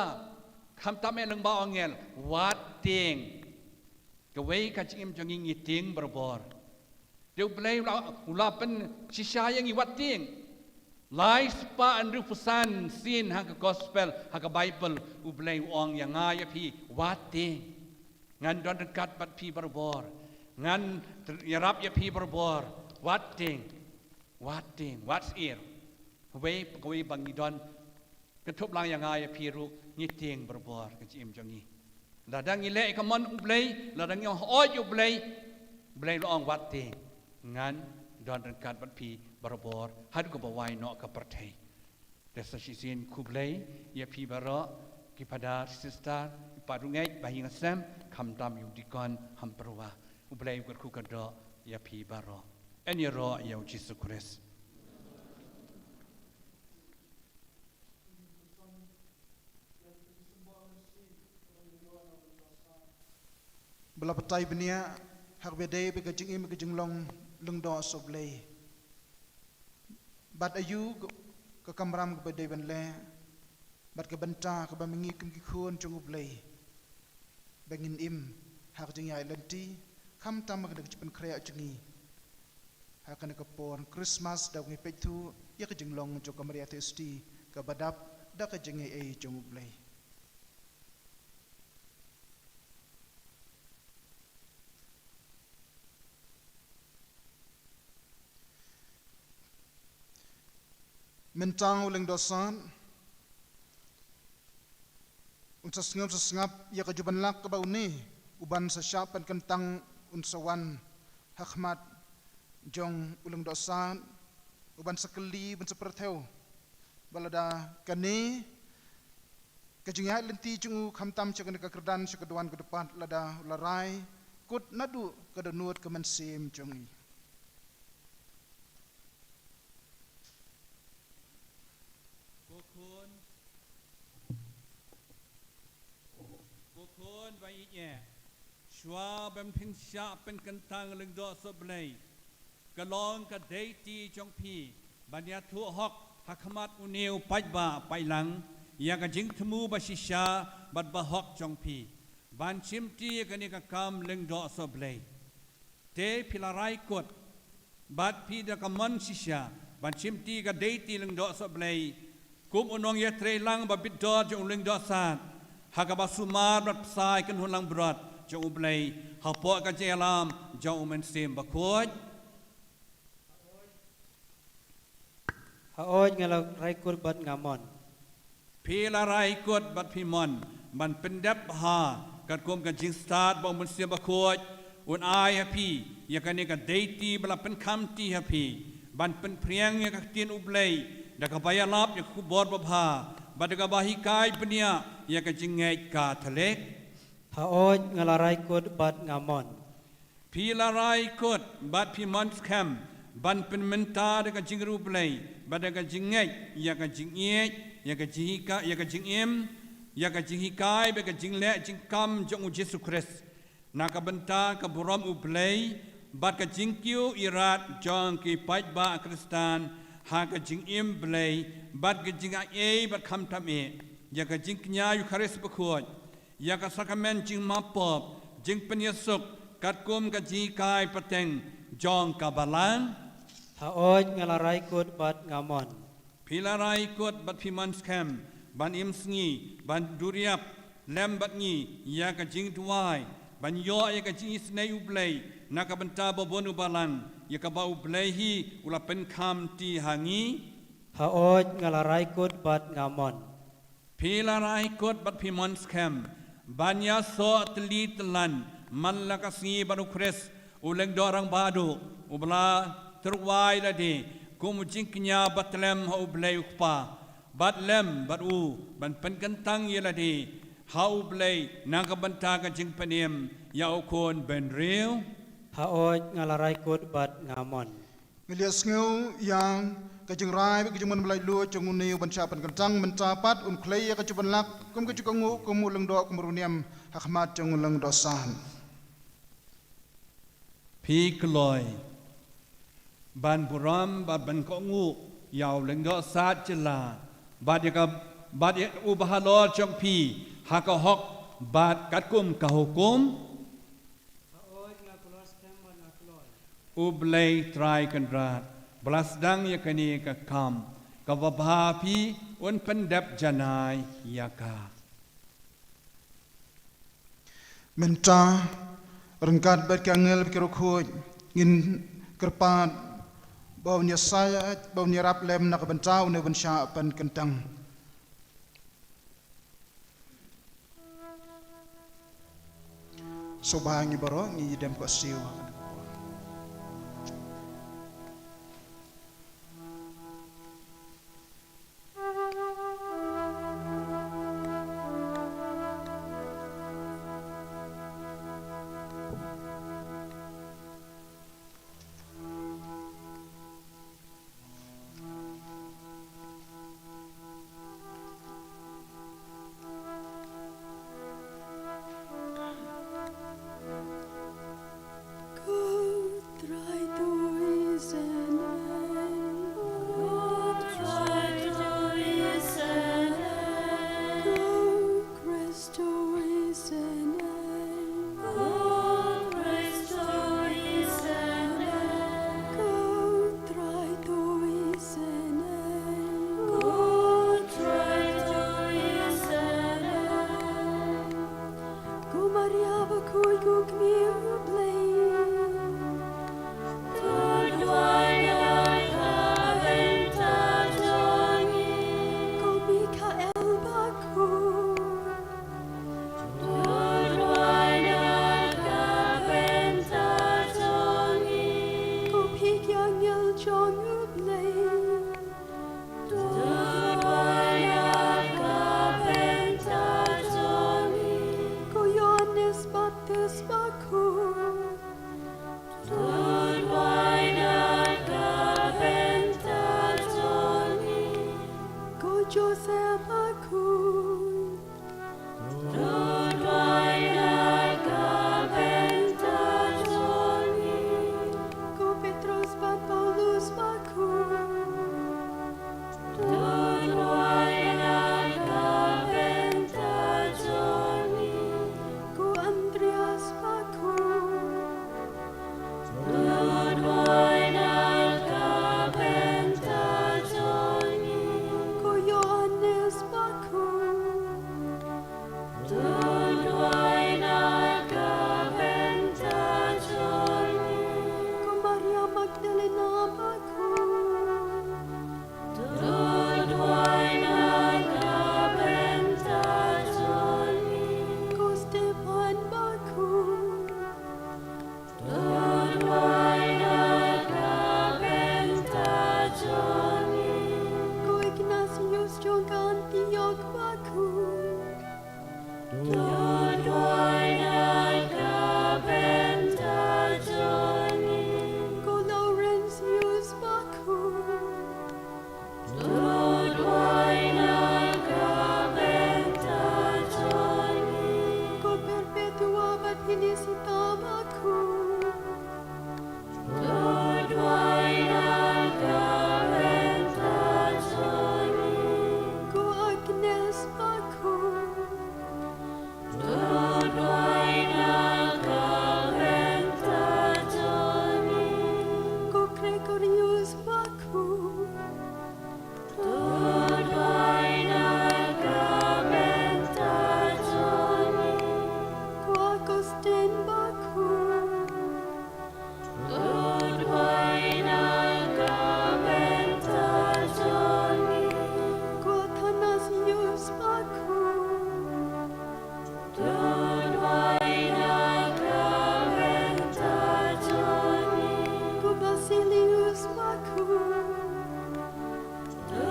khamtam eh lyngba u angel, wat tieng. Kawei ka jingim jong ngi ngi tieng barabor. Te U Blei u la, u la pynshisha ïa ngi wat tieng. Lai spah hynriewphew san sien ha ka gospel, ha ka Baibl, U Blei u ong ïa nga ïa phi wat tieng. Ngan don ryngkat bad phi barabor. Ngan tr-, ïarap ïa phi barabor. Wat tieng. Wat tieng. Wat syier. Kawei pa kawei ba ngi don. Kynthup lang ïa nga ïa phi ruh ngi tieng barabor ka jingim jong ngi. Lada ngi leh ïa ka mon U Blei, lada ngi ong hooid ïa U Blei, U Blei u la ong wat tieng. Ngan don ryngkat bad phi barabor haduh kaba wai noh ka pyrthei. Te sa shisien khublei ïa phi baroh ki phadar, sister, i parangeit, bahaïing hasem, khamtam ïa u dikon Hampyrwa. U Blei u kyrkhu kyrdoh ïa phi baroh. Yn ïaroh ïa u Jisu Khrist. Ba la batai bniah ha kaba dei bad ka jingim ka jinglong lyngdoh sohblei. Bad aïu ka kamram kaba dei ban leh, bad ka bynta kaba ma ngi kum ki khun jong U Blei ba ngin im ha ka jingïaid lynti, khamtam ha ka jingpynkhreh jong ngi ha kane ka por Christmas, da ngi peit thuh ïa ka jinglong jong ka Maria Theisotti kaba dap da ka jingaiei jong U Blei. Mynta u Lyngdoh Sad un sa sngap, sa sngap ïa ka jubanlak kaba une uban sa shah pynkyntang un sa wan ha khmat jong u Lyngdoh Sad, uban sa kylli, ban sa pyrthew ba lada kane ka jingïaid lynti jong u, khamtam sha kane ka kyrdan, sha ka duwan ka dpat, lada u la rai kut naduh ka dohnud ka mynsiem jong ngi. Ko khun, ko khun ba ïeit, shuwa ban pynshah pynkyntang lyngdoh sohblei, ka long ka dei ti jong phi ban ïathuh hok ha khmat une u paidbah paidlang ïa ka jingthmu ba shisha bad ba hok jong phi ban shimti ïa kane ka kam lyngdoh sohblei. Te phi la rai kut bad phi da ka mon shisha ban shimti ka dei ti lyngdoh sohblei kum u nongïatreilang ba bit dor jong u Lyngdoh Sad ha kaba sumar bad pynshai kynhun langbrot jong U Blei hapoh ka jingïalam jong U Mynsiem Bakhuid. Haoid, nga la rai kut bad nga mon. Phi la rai kut bad phi mon ban pyndep bha katkum ka jingstad ba U Mynsiem Bakhuid un ai ha phi ïa kane ka dei ti ba la pynkham ti ha phi ban pynphriang ïa ka ktien U Blei da kaba ïalap ïa ka khubor babha bad da kaba hikai bniah ïa ka jingngeit Katholik. Haoid, nga la rai kut bad nga mon. Phi la rai kut bad phi mon skhem ban pynmynta da ka jingriewblei bad da ka jingngeit ïa ka jingïeit, ïa ka jinghikai, ïa ka jingim, ïa ka jinghikai bad ka jingleh jingkam jong U Jisu Khrist na ka bynta ka burom U Blei bad ka jingkiew ïarap jong ki paidbah Khristan ha ka jingim Blei bad ka jingaiei bad khamtam eh ïa ka jingkñia Eukharist Bakhuid, ïa ka sakramen jingmap pop, jingpynïasuk katkum ka jinghikai pateng jong ka Balang. Haoid, nga la rai kut bad nga mon. Phi la rai kut bad phi mon skhem ban im sngi, ban duriap lem bad ngi ïa ka jingduwai, ban ïoh ïa ka jingisynei U Blei na ka bynta ba bun u Balang, ïa kaba U Blei hi u la pynkham ti ha ngi. Haoid, nga la rai kut bad nga mon. Phi la rai kut bad phi mon skhem ban ïasoh tylli tyllan man la ka sngi bad U Khrist, U Lyngdoh Rangbah duh, uba la tyrwa ïa lade kum u jingkñia ba tlem ha U Blei U Kpa, bad lem bad u ban pynkyntang ïa lade ha U Blei na ka bynta ka jingpynim ïa U Khun Bynriew. Haoid, nga la rai kut bad nga mon. Ngi la ïohsngew ïa ka jingrai bad ka jingmon ba laitluid jong une uban shah pynkyntang. Mynta pat un khlei ïa ka jubanlak kum ka jingkohnguh kum u lyngdoh, kum u riewniam ha khmat jong u Lyngdoh Sad. Phi kloi ban burom bad ban kohnguh ïa u Lyngdoh Sad jylla bad ïa ka, bad ïa u bahalor jong phi ha ka hok bad katkum ka hukum. Haoid, nga kloi skhem bad nga kloi. U Blei Trai Kynrad ba la sdang ïa kane ka kam kaba bha, phi un pyndep janai ïa ka. Mynta ryngkat bad ki angel bad ki riewkhuid ngin kyrpad ba un ïasaid, ba un ïarap lem na ka bynta une uban shah pynkyntang. Sngewbha ngi baroh ngi dem koh siew. To duwai na ka bynta jong ngi. Ko Laurentius Bakhuid. To duwai na ka bynta jong ngi. Ko Perpetua bad Felicita Bakhuid. To duwai na ka bynta jong ngi. Ko Agnes Bakhuid. To duwai na ka bynta jong ngi. Ko Gregorius Bakhuid. To duwai na ka bynta jong ngi. Ko Augustine Bakhuid. To duwai na ka bynta jong ngi. Ko Athanasius Bakhuid. To duwai na ka bynta jong ngi. Ko Basilius Bakhuid. To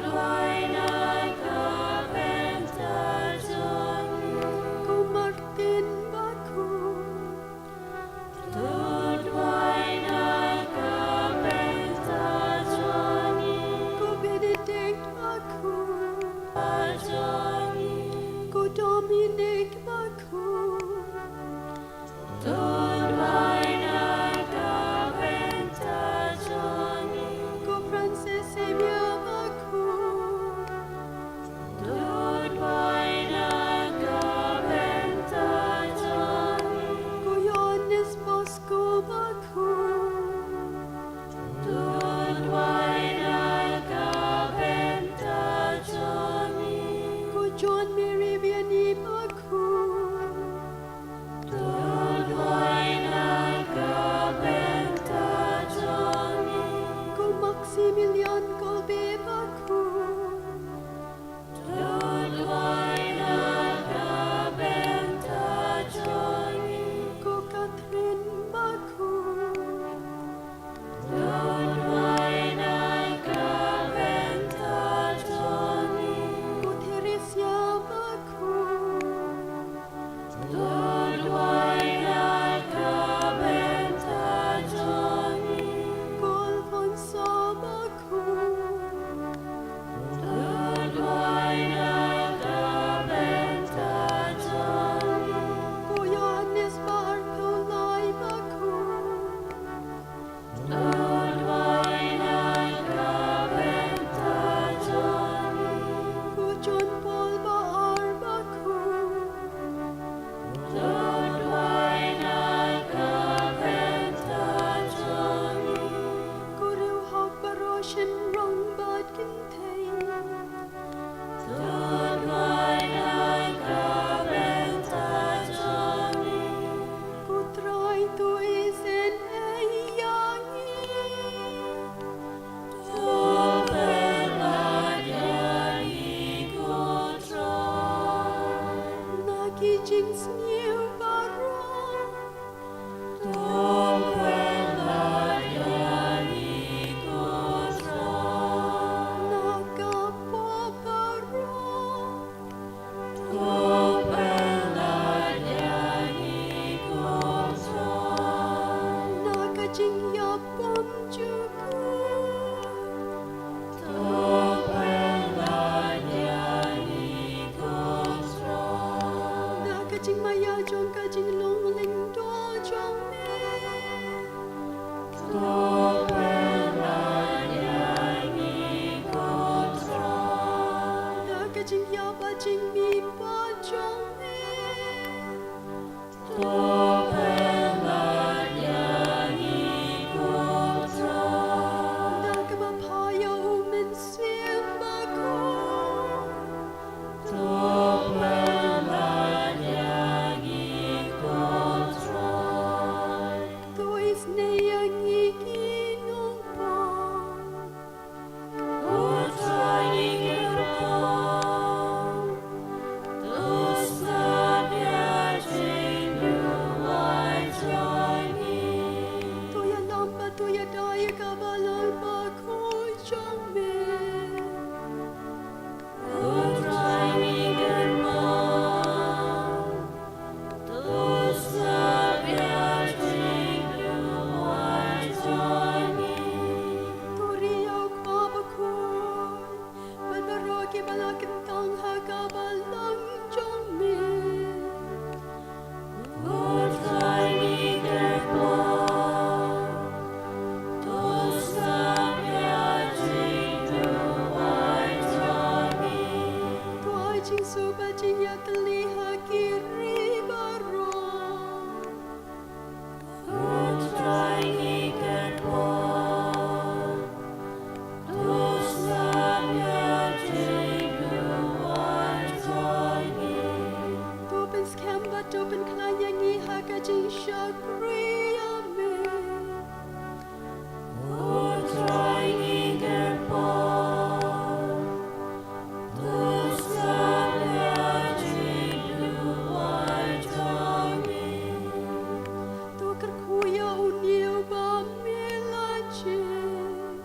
duwai na ka bynta jong ngi. Ko Martin Bakhuid. To duwai na ka bynta jong ngi. Ko Benedict Bakhuid. Jong ngi. Ko Dominic Bakhuid. To duwai na ka bynta jong ngi. Ko Francis Xavier Bakhuid. To duwai na ka bynta jong ngi. Ko Johannes Bosco Bakhuid. To duwai na ka bynta jong ngi. Ko John Mary Vianney Bakhuid. To duwai na ka bynta jong ngi. Ko Maximilian Kolbe Bakhuid. To duwai na ka bynta jong ngi. Ko Catherine Bakhuid. To duwai na ka bynta jong ngi. Ko Theresia Bakhuid. To duwai na ka bynta jong ngi. Ko Alfonso Bakhuid. To duwai na ka bynta jong ngi. Ko Johannes Bartholai Bakhuid. To duwai na ka bynta jong ngi. Ko John Paul Ba Ar Bakhuid. To duwai na ka bynta jong ngi. Ko Riewhok baroh shynrang bad kynthei. To duwai na ka bynta jong ngi. Ko Trai to isynei ïa ngi. To pynlait ïa ngi ko Trai. Na ki jingsniew baroh. To pynlait ïa ngi ko Trai. Na ka pop baroh. To pynlait ïa ngi ko Trai. Na ka jingïapom jukut. To pynlait ïa ngi ko Trai. Na ka jingmaïa jong ka jinglong lyngdoh jong me. To pynlait ïa ngi ko Trai. Na ka jingïap bad jingmihpat jong me. To pynlait ïa ngi ko Trai. Na ka bapha ïa u Mynsiem Bakhuid. To pynlait ïa ngi ko Trai. To isynei ïa ngi ki nongpop. Ko Trai ngi kyrpad. To sngap ïa jingduwai. Jingsuk bad jingïatylli ha ki ri baroh. To pynskhem bad to pynkhlaiñ ïa ngi ha ka jingshakri ïa me. To kyrkhu ïa une uba me la jied.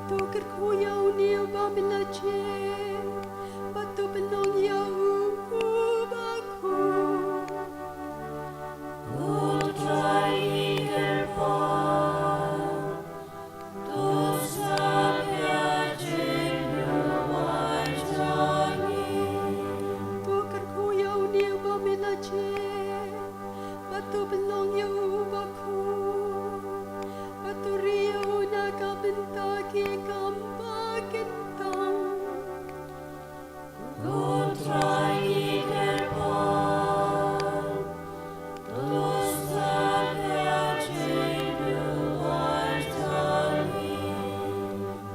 To kyrkhu ïa une uba me la jied, bad to pynlong ïa u uba khuid. To kyrkhu ïa une uba me la jied, bad to pynlong ïa u uba khuid, bad to ri ïa u na ka bynta ki kam ba kyntang.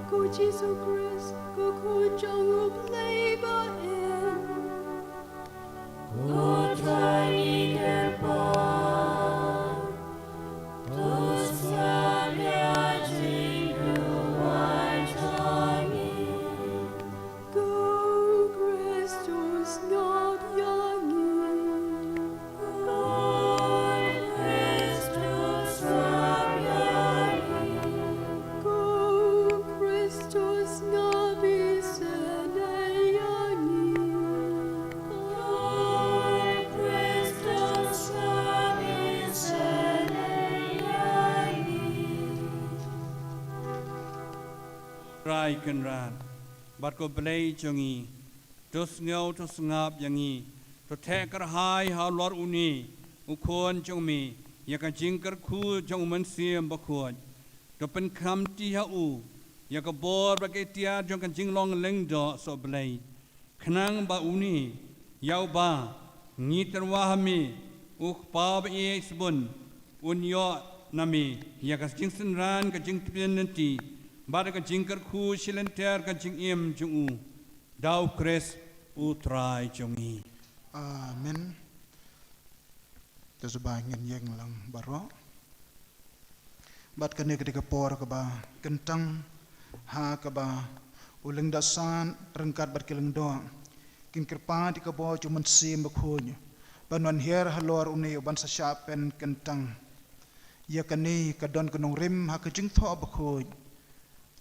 Ko Jisu Khrist, ko Khun jong U Blei ba im. Ko Khrist, to sngap ïa ngi. Ko Khrist, to sngap isynei ïa ngi. Trai Kynrad bad ko Blei jong ngi, to sngew, to sngap ïa ngi, to theh kyrhai halor une u Khun jong me ïa ka jingkyrkhu jong U Mynsiem Bakhuid. To pynkhamti ha u ïa ka bor bad ka iktiar jong ka jinglong lyngdoh sohblei, khnang ba une ïa uba ngi tyrwa ha me, u Kpa ba ïeit sbun, un ïoh na me ïa ka jingsynran, ka jingtbit lynti bad ka jingkyrkhu shilynter ka jingim jong u. Da U Khrist U Trai jong ngi. Amen. To sngewbha ngin ïeng lang baroh. Bad kane ka dei ka por kaba kyntang ha kaba u Lyngdohsan ryngkat bad ki lyngdoh kin kyrpad ïa ka bor jong U Mynsiem Bakhuid ban wan hiar halor une uban sa shah pynkyntang. Ïa kane ka don ka nongrim ha ka Jingthoh Bakhuid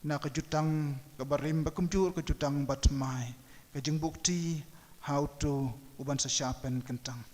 na ka jutang kaba rim ba kumjuh ka jutang bathymmai, ka jingbuh kti ha uto uban sa shah pynkyntang.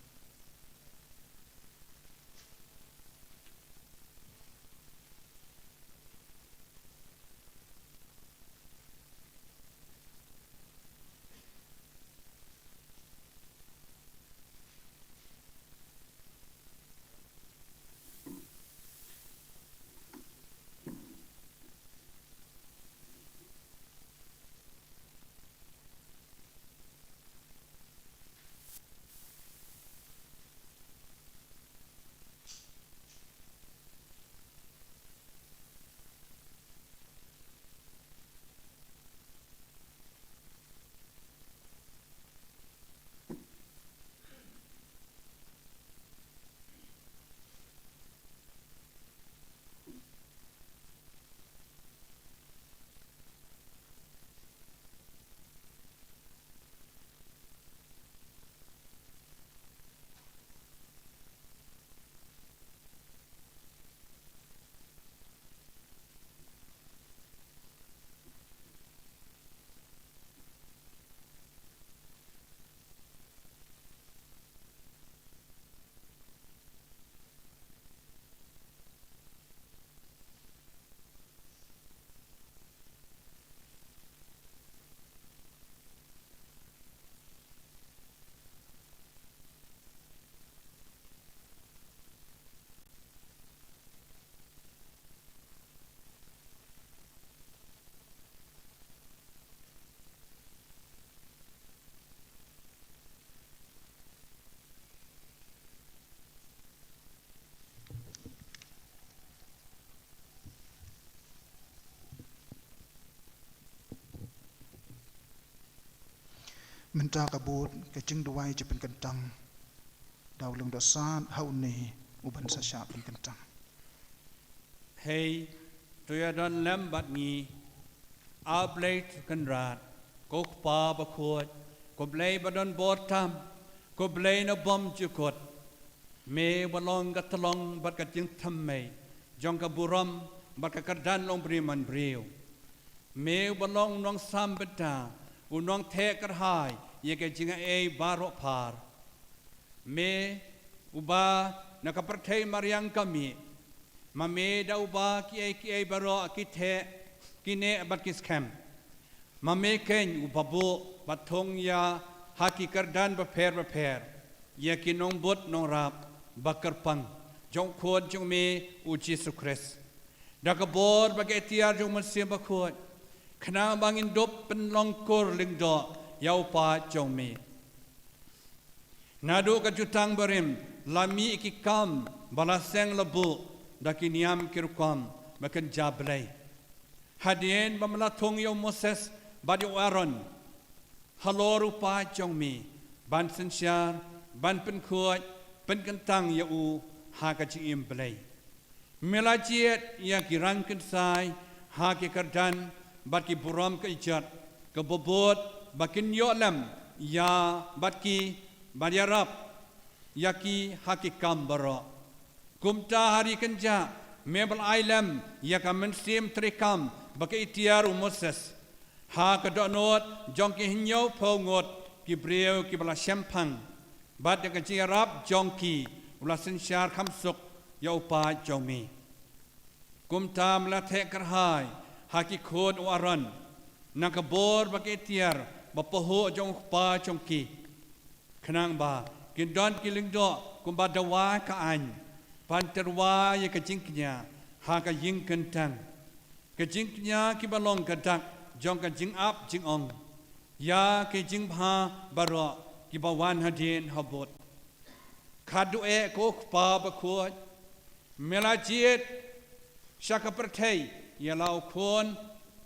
Mynta ka bud ka jingduwai jingpynkyntang da u lyngdoh san ha une uban sa shah pynkyntang. Hei, to ïa don lem bad ngi, A Blei Trai Kynrad, ko Kpa bakhuid, ko Blei ba don bor tam, ko Blei na bymjukut. Me ba long ka tyllong bad ka jingthymmei jong ka burom bad ka kyrdan longbriew manbriew. Me ba long u nongsam bynta, u nongtheh kyrhai ïa ka jingaiei baroh phar. Me uba na ka pyrthei mariang ka mih. Ma me da uba kiei kiei baroh ki theh, ki neh bad ki skhem. Ma me keiñ uba buh bad thung ïa ha ki kyrdan bapher bapher ïa ki nongbud nongrap ba kyrpang jong u Khun jong me u Jisu Khrist. Da ka bor bad ka iktiar jong u Mynsiem Bakhuid, khnang ba ngin dup pynlong kur lyngdoh ïa u Paid jong me. Naduh ka jutang barim la mih ki kam ba la seng la buh da ki niam ki rukom ba kynja Blei. Hadien ba me la thung ïa u Moses bad ïa u Aaron halor u Paid jong me, ban synshar, ban pynkhuid, pynkyntang ïa u ha ka jingim Blei. Me la jied ïa ki rangkynsai ha ki kyrdan bad ki burom ka ijat, kaba bud ba kin ïoh lem ïa bad ki, bad ïarap ïa ki ha ki kam baroh. Kumta ha ri kynjah me ba la ai lem ïa ka mynsiem treikam ba ka iktiar u Moses ha ka dohnud jong ki hynñiewphew ngut ki briew kiba la shemphang, bad da ka jingïarap jong ki u la synshar kham suk ïa u Paid jong me. Kumta me la theh kyrhai ha ki khun u Aaron na ka bor bad ka iktiar ba pahuh jong u kpa jong ki, khnang ba kin don ki lyngdoh kumba dawa ka aiñ, ban tyrwa ïa ka jingkñia ha ka ïing kyntang, ka jingkñia kiba long ka dak jong ka jingap jingong ïa ki jingbha baroh kiba wan hadien habud. Khatduh eh, ko Kpa bakhuid, me la jied sha ka pyrthei ïa la u Khun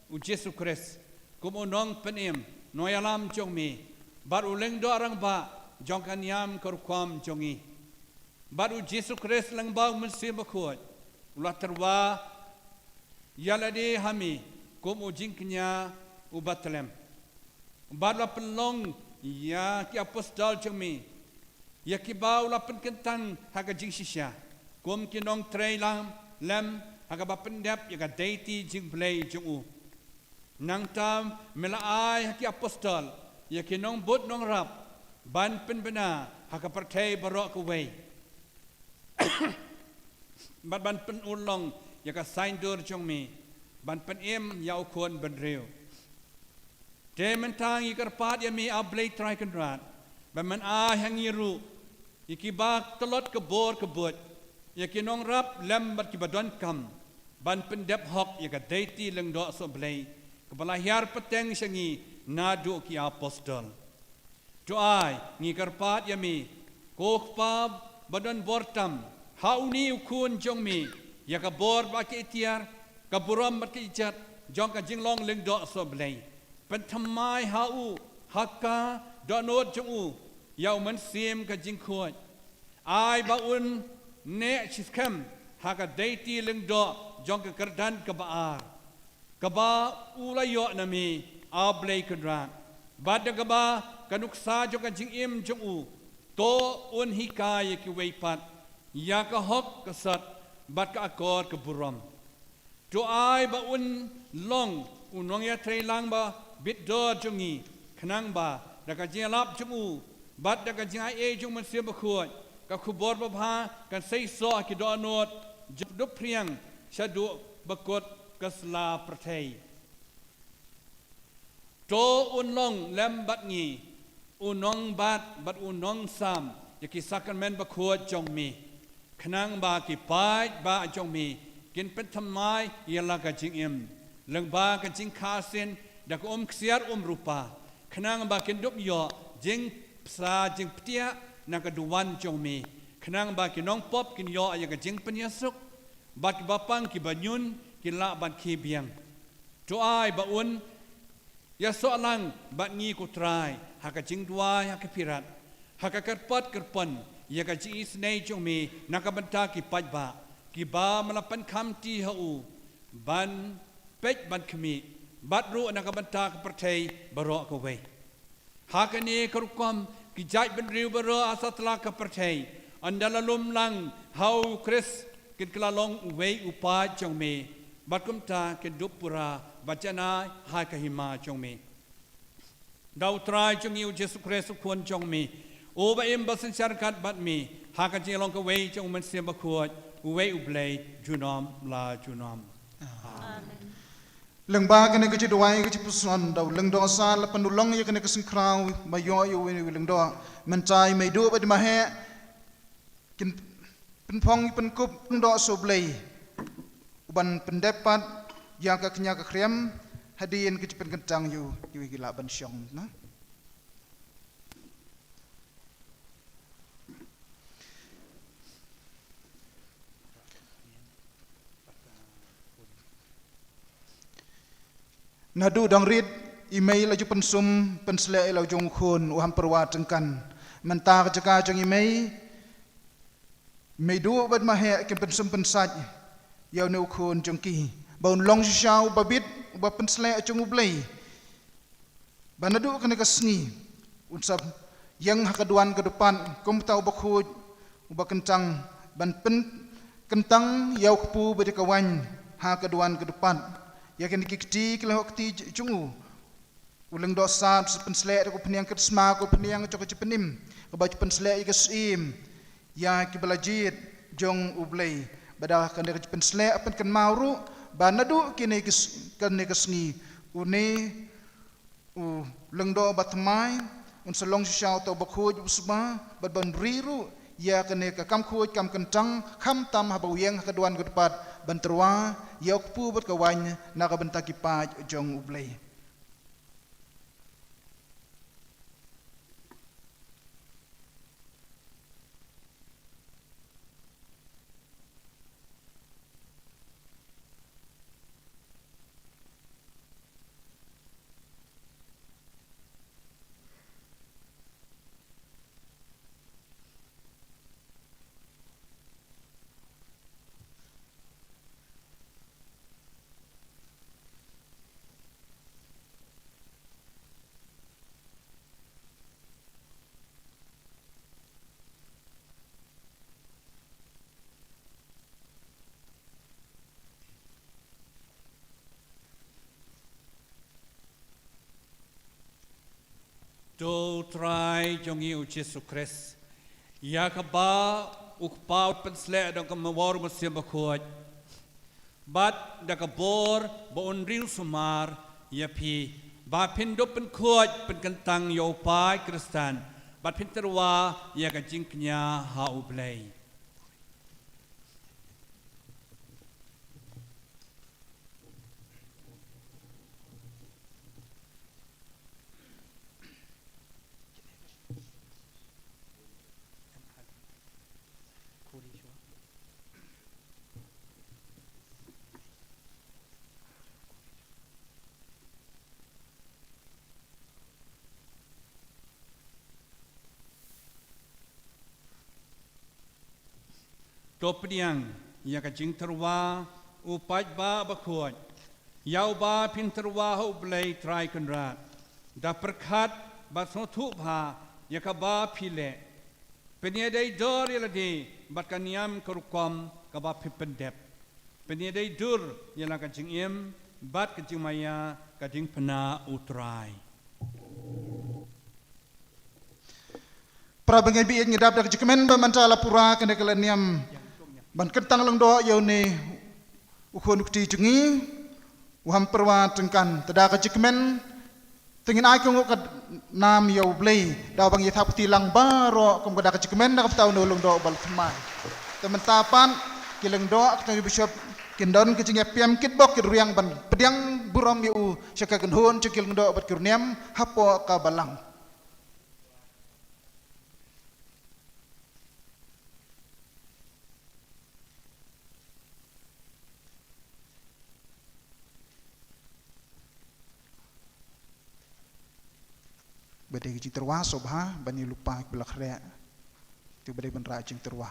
u Jisu Khrist kum u Nongpynim Nongïalam jong me, bad u Lyngdoh Rangbah jong ka niam ka rukom jong ngi. Bad u Jisu Khrist lyngba u Mynsiem Bakhuid u la tyrwa ïa lade ha me kum u jingkñia uba tyllem. Bad la pynlong ïa ki apostol jong me, ïa kiba u la pynkyntang ha ka jingshisha kum ki nongtrei lam lem ha kaba pyndep ïa ka deiti jingblei jong u. Nangta me la ai ha ki apostol ïa ki nongbud nongrap ban pynbna ha ka pyrthei baroh kawei. Bad ban pynurlong ïa ka saiñdur jong me ban pynim ïa u khun bynriew. Te mynta ngi kyrpad ïa me, A Blei Trai Kynrad, ba men ai ha ngi ruh ïa kiba tlot ka bor ka buit, ïa ki nongrap lem bad kiba donkam, ban pyndep hok ïa ka deiti lyngdoh sohblei kaba la hiar pateng sha ngi naduh ki apostol. To ai, ngi kyrpad ïa me, ko Kpa ba don bor tam, ha une u Khun jong me ïa ka bor bad ka iktiar, ka burom bad ka ijat jong ka jinglong lyngdoh sohblei. Pynthymmai ha u, ha ka dohnud jong u, ïa u Mynsiem ka jingkhuid. Ai ba un neh shiskhem ha ka deiti lyngdoh jong ka kyrdan kaba ar, kaba u la ïoh na me, A Blei Kynrad. Bad da kaba ka nuksa jong ka jingim jong u, to un hikai ïa kiwei pat ïa ka hok ka sot bad ka akor ka burom. To ai ba un long u nongïatreilang ba bit dor jong ngi, khnang ba da ka jingïalap jong u bad da ka jingaiei jong u Mynsiem Bakhuid, ka khubor babha kan seisoh ha ki dohnud jong u dupphriang shaduh ba kut ka sla pyrthei. To un long lem bad ngi u nongbat bad u nongsam ïa ki sakramen bakhuid jong me, khnang ba ki paidbah jong me kin pynthymmai ïa la ka jingim lyngba ka jingkha sien da ka um ksiar um rupa, khnang ba kin dup ïoh jingpynsah jingpyntiah na ka duwan jong me, khnang ba ki nongpop kin ïoh ïa ka jingpynïasuk, bad kiba pang kiba ñiun kin lah ban khie biang. To ai ba un ïasoh lang bad ngi, ko Trai, ha ka jingduwai ha ka phirat, ha ka kyrpad kyrpon ïa ka jingisynei jong me na ka bynta ki paidbah kiba me la pynkham ti ha u, ban peit ban khmih, bad ruh na ka bynta ka pyrthei baroh kawei. Ha kane ka rukom, ki jaitbynriew baroh ha satlak ka pyrthei yn da la lum lang ha U Khrist, kin kylla long uwei u paid jong me, bad kumta kin dup pura bad janai ha ka hima jong me. Da U Trai jong ngi U Jisu Khrist U Khun jong me, uba im bad synshar ryngkat bad me ha ka jinglong kawei jong U Mynsiem Bakhuid, uwei U Blei junom la junom. Amen. Lyngba kane ka jingduwai ka jingpyrshang, da u Lyngdoh Sad la pynlong ïa kane ka syngkhraw ba ïoh ïa u Lyngdoh. Mynta i Meiduh bad i Maheh kin pynphong pynkup Lyngdoh sha U Blei, u ban pyndep pat ïa ka kñia ka khriam hadien ka jingpynkyntang ïa u. Ïa u ki lah ban shong na. Naduh dang rit, i Mei la ju pynsum pynsleh ïa la u jong u khun u ham pyrwa tyngkan. Mynta ka jaka jong i Mei, Meiduh bad Maheh kin pynsum pynsait ïa une u khun jong ki, ba un long shisha uba bit, uba pynsleh jong U Blei. Ba naduh kane ka sngi un sa ïeng ha ka duwan ka dupat kum uta uba khuid, uba kyntang, ban pynkyntang ïa u kpu bad ïa ka waiñ ha ka duwan ka dupat. Ïa kine ki kti ki long ki kti jong u. U Lyngdoh Sad sa pynsleh da ka phniang kyrshma, ka phniang jong ka jingpynim, kaba ju pynsleh ïa ka syiem ïa kiba la jied jong U Blei. Bad da kane ka jingpynsleh pynkynmaw ruh ba naduh kine ki s-, kane ka sngi, une u Lyngdoh Bathymmai un sa long shisha uta uba khuid uba suba, bad ban ri ruh ïa kane ka kam khuid kam kyntang, khamtam haba u ïeng ha ka duwan ka dupat ban tyrwa ïa u kpu bad ka waiñ na ka bynta ki paid jong U Blei. To U Trai jong ngi U Jisu Khrist, ïa kaba u Kpa u pynsleh da ka bor u Mynsiem Bakhuid, bad da ka bor ba un ring sumar ïa phi, ba phin dup pynkhuid pynkyntang ïa u paid Khristan, bad phin tyrwa ïa ka jingkñia ha U Blei. To pdiang ïa ka jingtyrwa u paidbah bakhuid, ïa uba phin tyrwa ha U Blei Trai Kynrad, da pyrkhat bad sngewthuh bha ïa kaba phi leh. Pynïadei dur ïa lade bad ka niam ka rukom kaba phi pyndep. Pynïadei dur ïa la ka jingim bad ka jingmaïa ka jingpynah U Trai. Para bangeit, ba ïeit, ngi dap da ka jingkmen ba mynta la pura kane ka lynniam ban kyntang lyngdoh ïa une u khun u kti jong ngi, u Hampyrwa Tyngkan. Te da ka jingkmen, te ngin ai ka nguh ka nam ïa U Blei da uba ngi ïa thap kti lang baroh kum ka da ka jingkmen na ka bynta une u lyngdoh uba la thymmai. Te mynta pat ki lyngdoh, ki bishop kin don ka jingïaphem kitbok kitrwiang ban pdiang burom ïa u sha ka kynhun jong ki lyngdoh bad ki riewniam hapoh ka balang. Ba dei ka jingtyrwa, sngewbha ban ïa lypa kiba la khreh. Te ba dei ban rah jingtyrwa.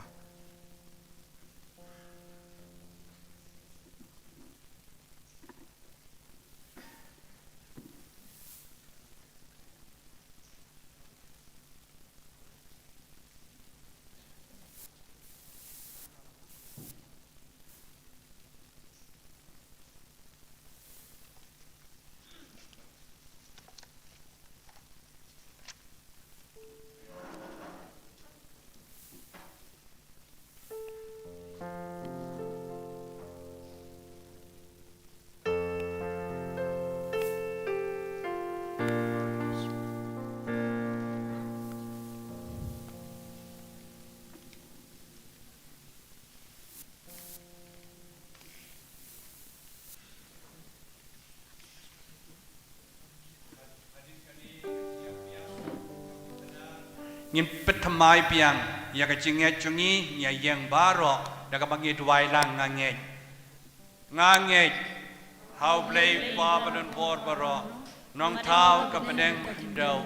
Ngin pynthymmai biang ïa ka jingngeit jong ngi, ngi ïeng baroh da kaba ngi duwai lang: Nga ngeit. Nga ngeit ha U Blei Kpa ba don bor baroh, Nongthaw ka bneng khyndew,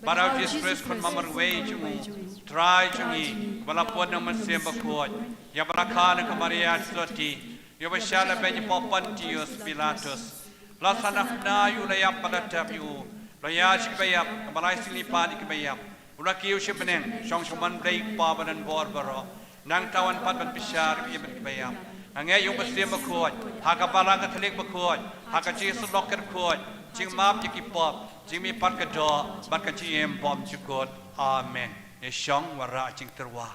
bad ha U Jisu Khrist, Khun marwei jong U, Trai jong ngi, ba la pun na U Mynsiem Bakhuid, ïa ba la kha na ka Maria Theisotti, ïa ba shah lehbeiñ hapoh Pontius Pilatus, la sah na khynnah ïa U, la ïap bad la tep ïa U, la ïaid sha kiba ïap, la ai sngewbha ïa kiba ïap, U la kiew sha bneng, shong sha U Blei Kpa ba don bor baroh. Nangta Un wan pat ban bishar ïa ki bad kiba ïap. Nga ngeit ïa U Mynsiem Bakhuid, ha ka Balang Katholik bakhuid, ha ka jingïasyllok bakhuid, jingmap ïa ki pop, jingmihpat ka doh, bad ka jingim bymjukut. Amen. Ïa shong, wat rah jingtyrwa.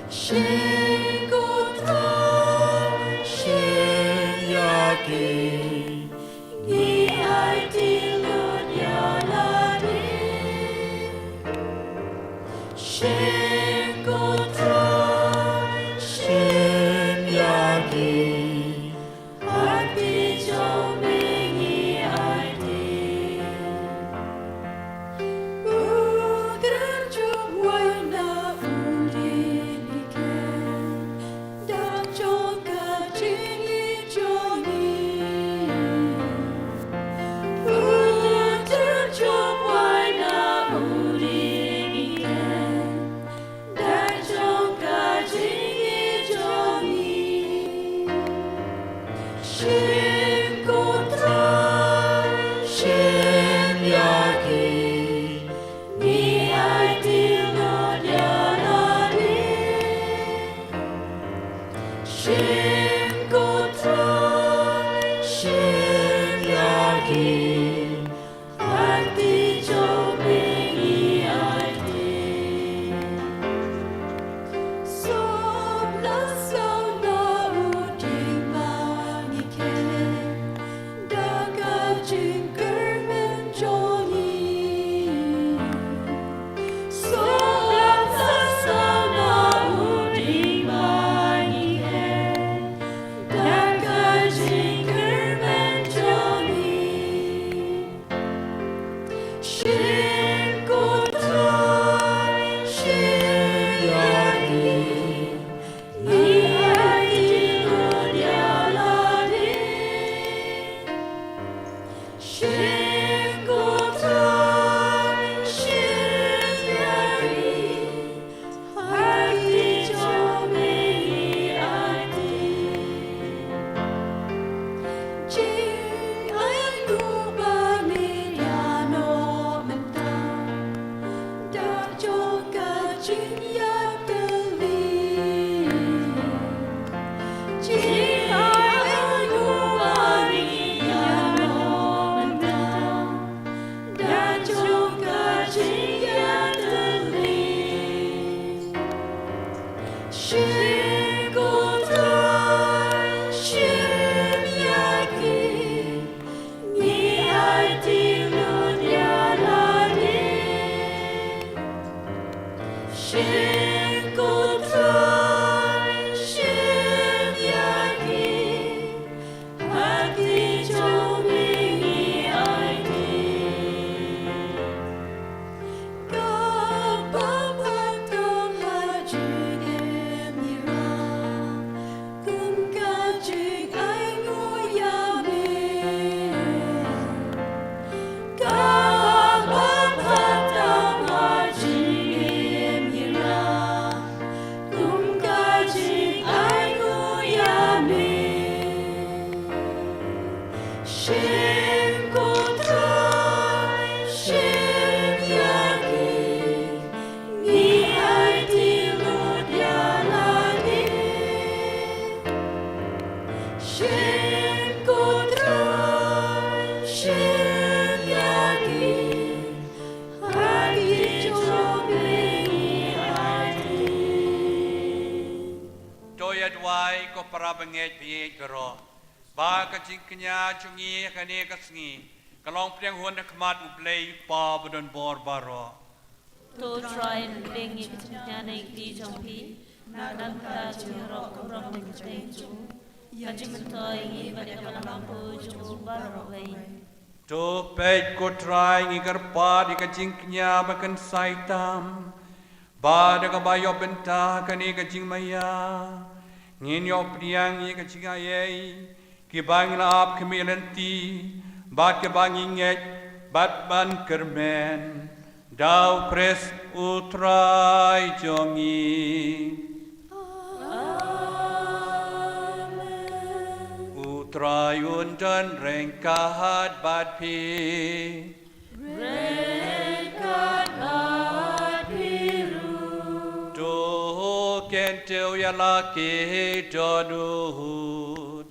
Shim ko Trai, shim ïa ki, ngi aiti lut ïa lade. Shim ko Trai, shim ïa ki, aiti jong me ngi aiti. U Trai jong ngi, na u dei ngi ken, da jong ka jingim jong ngi. U Trai jong ngi, na u dei ngi ken, da jong ka jingim jong ngi. Shim ko Trai, shim ïa ki, ngi aiti lut ïa lade. Shim ko Trai, shim ïa ki, aiti jong me ngi aiti. Sop la saw na u dieng ba ngi ken, da ka jingkyrmen jong ngi. Sop la saw na u dieng ba ngi ken, da ka jingkyrmen jong ngi. Shim ko Trai, shim ïa ngi, ngi aiti lut ïa lade. Shim ko Trai, shim ïa ngi, ha ki jong me ngi aiti. To ïa duwai ko para bangeit baieit baroh, ba ka jingkñia jong ngi ha kane ka sngi ka long pdiang hun ha khmat U Blei Kpa badonbor baroh. To Trai, pdiang ïa ka jingkñia na ki kti jong phi, na ka bynta jong u baroh, ka burom bad ka kyrteng jong u, ka jingmyntoi ïa ngi bad ïa ka balang ko jong u baroh kawei. To peit ko Trai, ngi kyrpad ïa ka jingkñia ba kynsai tam, ba da kaba ïoh bynta kane ka jingmaïa ngin ïoh pdiang ïa ka jingaiei kiba ngi la ap khmih lynti bad kiba ngi ngeit bad ban kyrmen da U Khrist U Trai jong ngi. Amen. U Trai un don ryngkat bad phi. Ryngkat bad phi ruh. To kyntiew ïa la ki dohnud.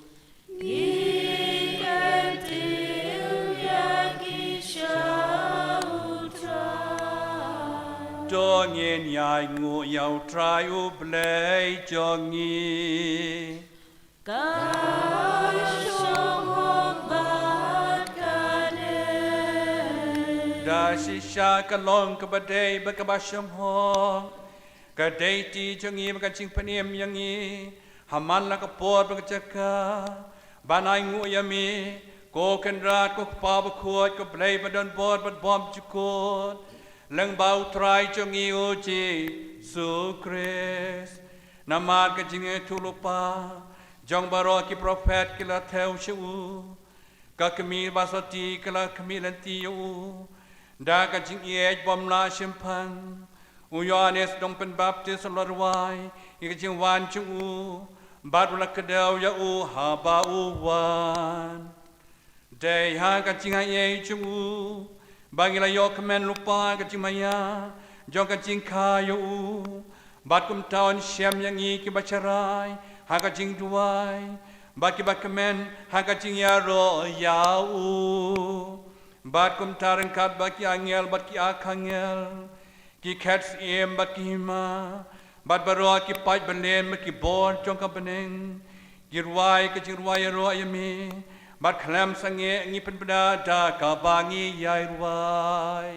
Ngi kyntiew ïa ngi sha U Trai. To ngin ïai nguh ïa U Trai U Blei jong ngi. Ka shong hok bad ka dei. Da shisha ka long kaba dei bad kaba shong hok, ka dei kti jong ngi bad ka jingpynim ïa ngi ha man la ka por bad ka jaka, ban ai nguh ïa me ko Kynrad, ko Kpa Bakhuid, ko Blei badonbor bad bymjukut, lyngba U Trai jong ngi U Jisu Khrist. Namar ka jingïathuhlypa jong baroh ki prophet ki la thew sha u, ka kmie ba sati ka la khmih lynti ïa u. Da ka jingïeit bymlah shemphang, u Ïoannis Nongpynbaptis u la rwai ïa ka jingwan jong u bad u la kdew ïa u haba u wan. Dei ha ka jingaiei jong u ba ngi la ïoh kmen lypa ka jingmaïa jong ka jingkha ïa u, bad kumta un shem ïa ngi kiba sharai ha ka jingduwai bad kiba kmen ha ka jingïaroh ïa u. Bad kumta ryngkat bad ki angel bad ki archangel, ki khet syiem bad ki hima, bad baroh ki paid bymman bad ki bor jong ka bneng, ki rwai ka jingrwai ïaroh ïa me, bad khlem sangeh ngi pynbna da kaba ngi ïai rwai.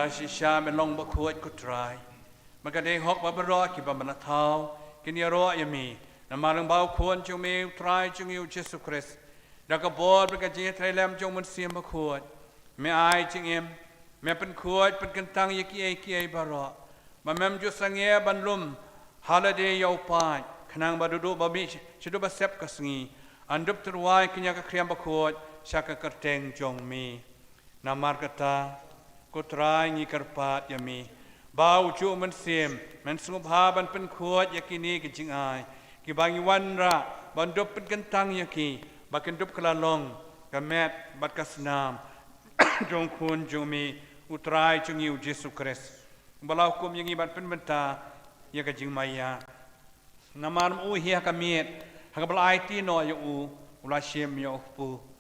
Shisha me long bakhuid, ko Trai. Ba ka dei hok ba baroh kiba me la thaw kin ïaroh ïa me. Namar lyngba u Khun jong me, u Trai jong ngi u Jisu Khrist, da ka bor bad ka jingïatreilang jong u Mynsiem Bakhuid, me ai jingim, me pynkhuid pynkyntang ïa kiei kiei baroh. Ba mem ju sangeh ban lum ha lade ïa u paid, khnang ba duh duh ba mih shaduh ba sep ka sngi, yn dup tyrwa ïa ka khriam bakhuid sha ka kyrteng jong me. Namar kata, ko Trai, ngi kyrpad ïa me ba u juh u Mynsiem men sngewbha ban pynkhuid ïa kine ki jingai, kiba ngi wanrah ban dup pynkyntang ïa ki, ba kin dup kylla long ka met bad ka snam jong u Khun jong me, u Trai jong ngi u Jisu Khrist, uba la hukum ïa ngi ban pynbynta ïa ka jingmaïa. Namar ma u hi ha ka miet, ha kaba la aiti noh ïa u, u la shim ïa u kpu.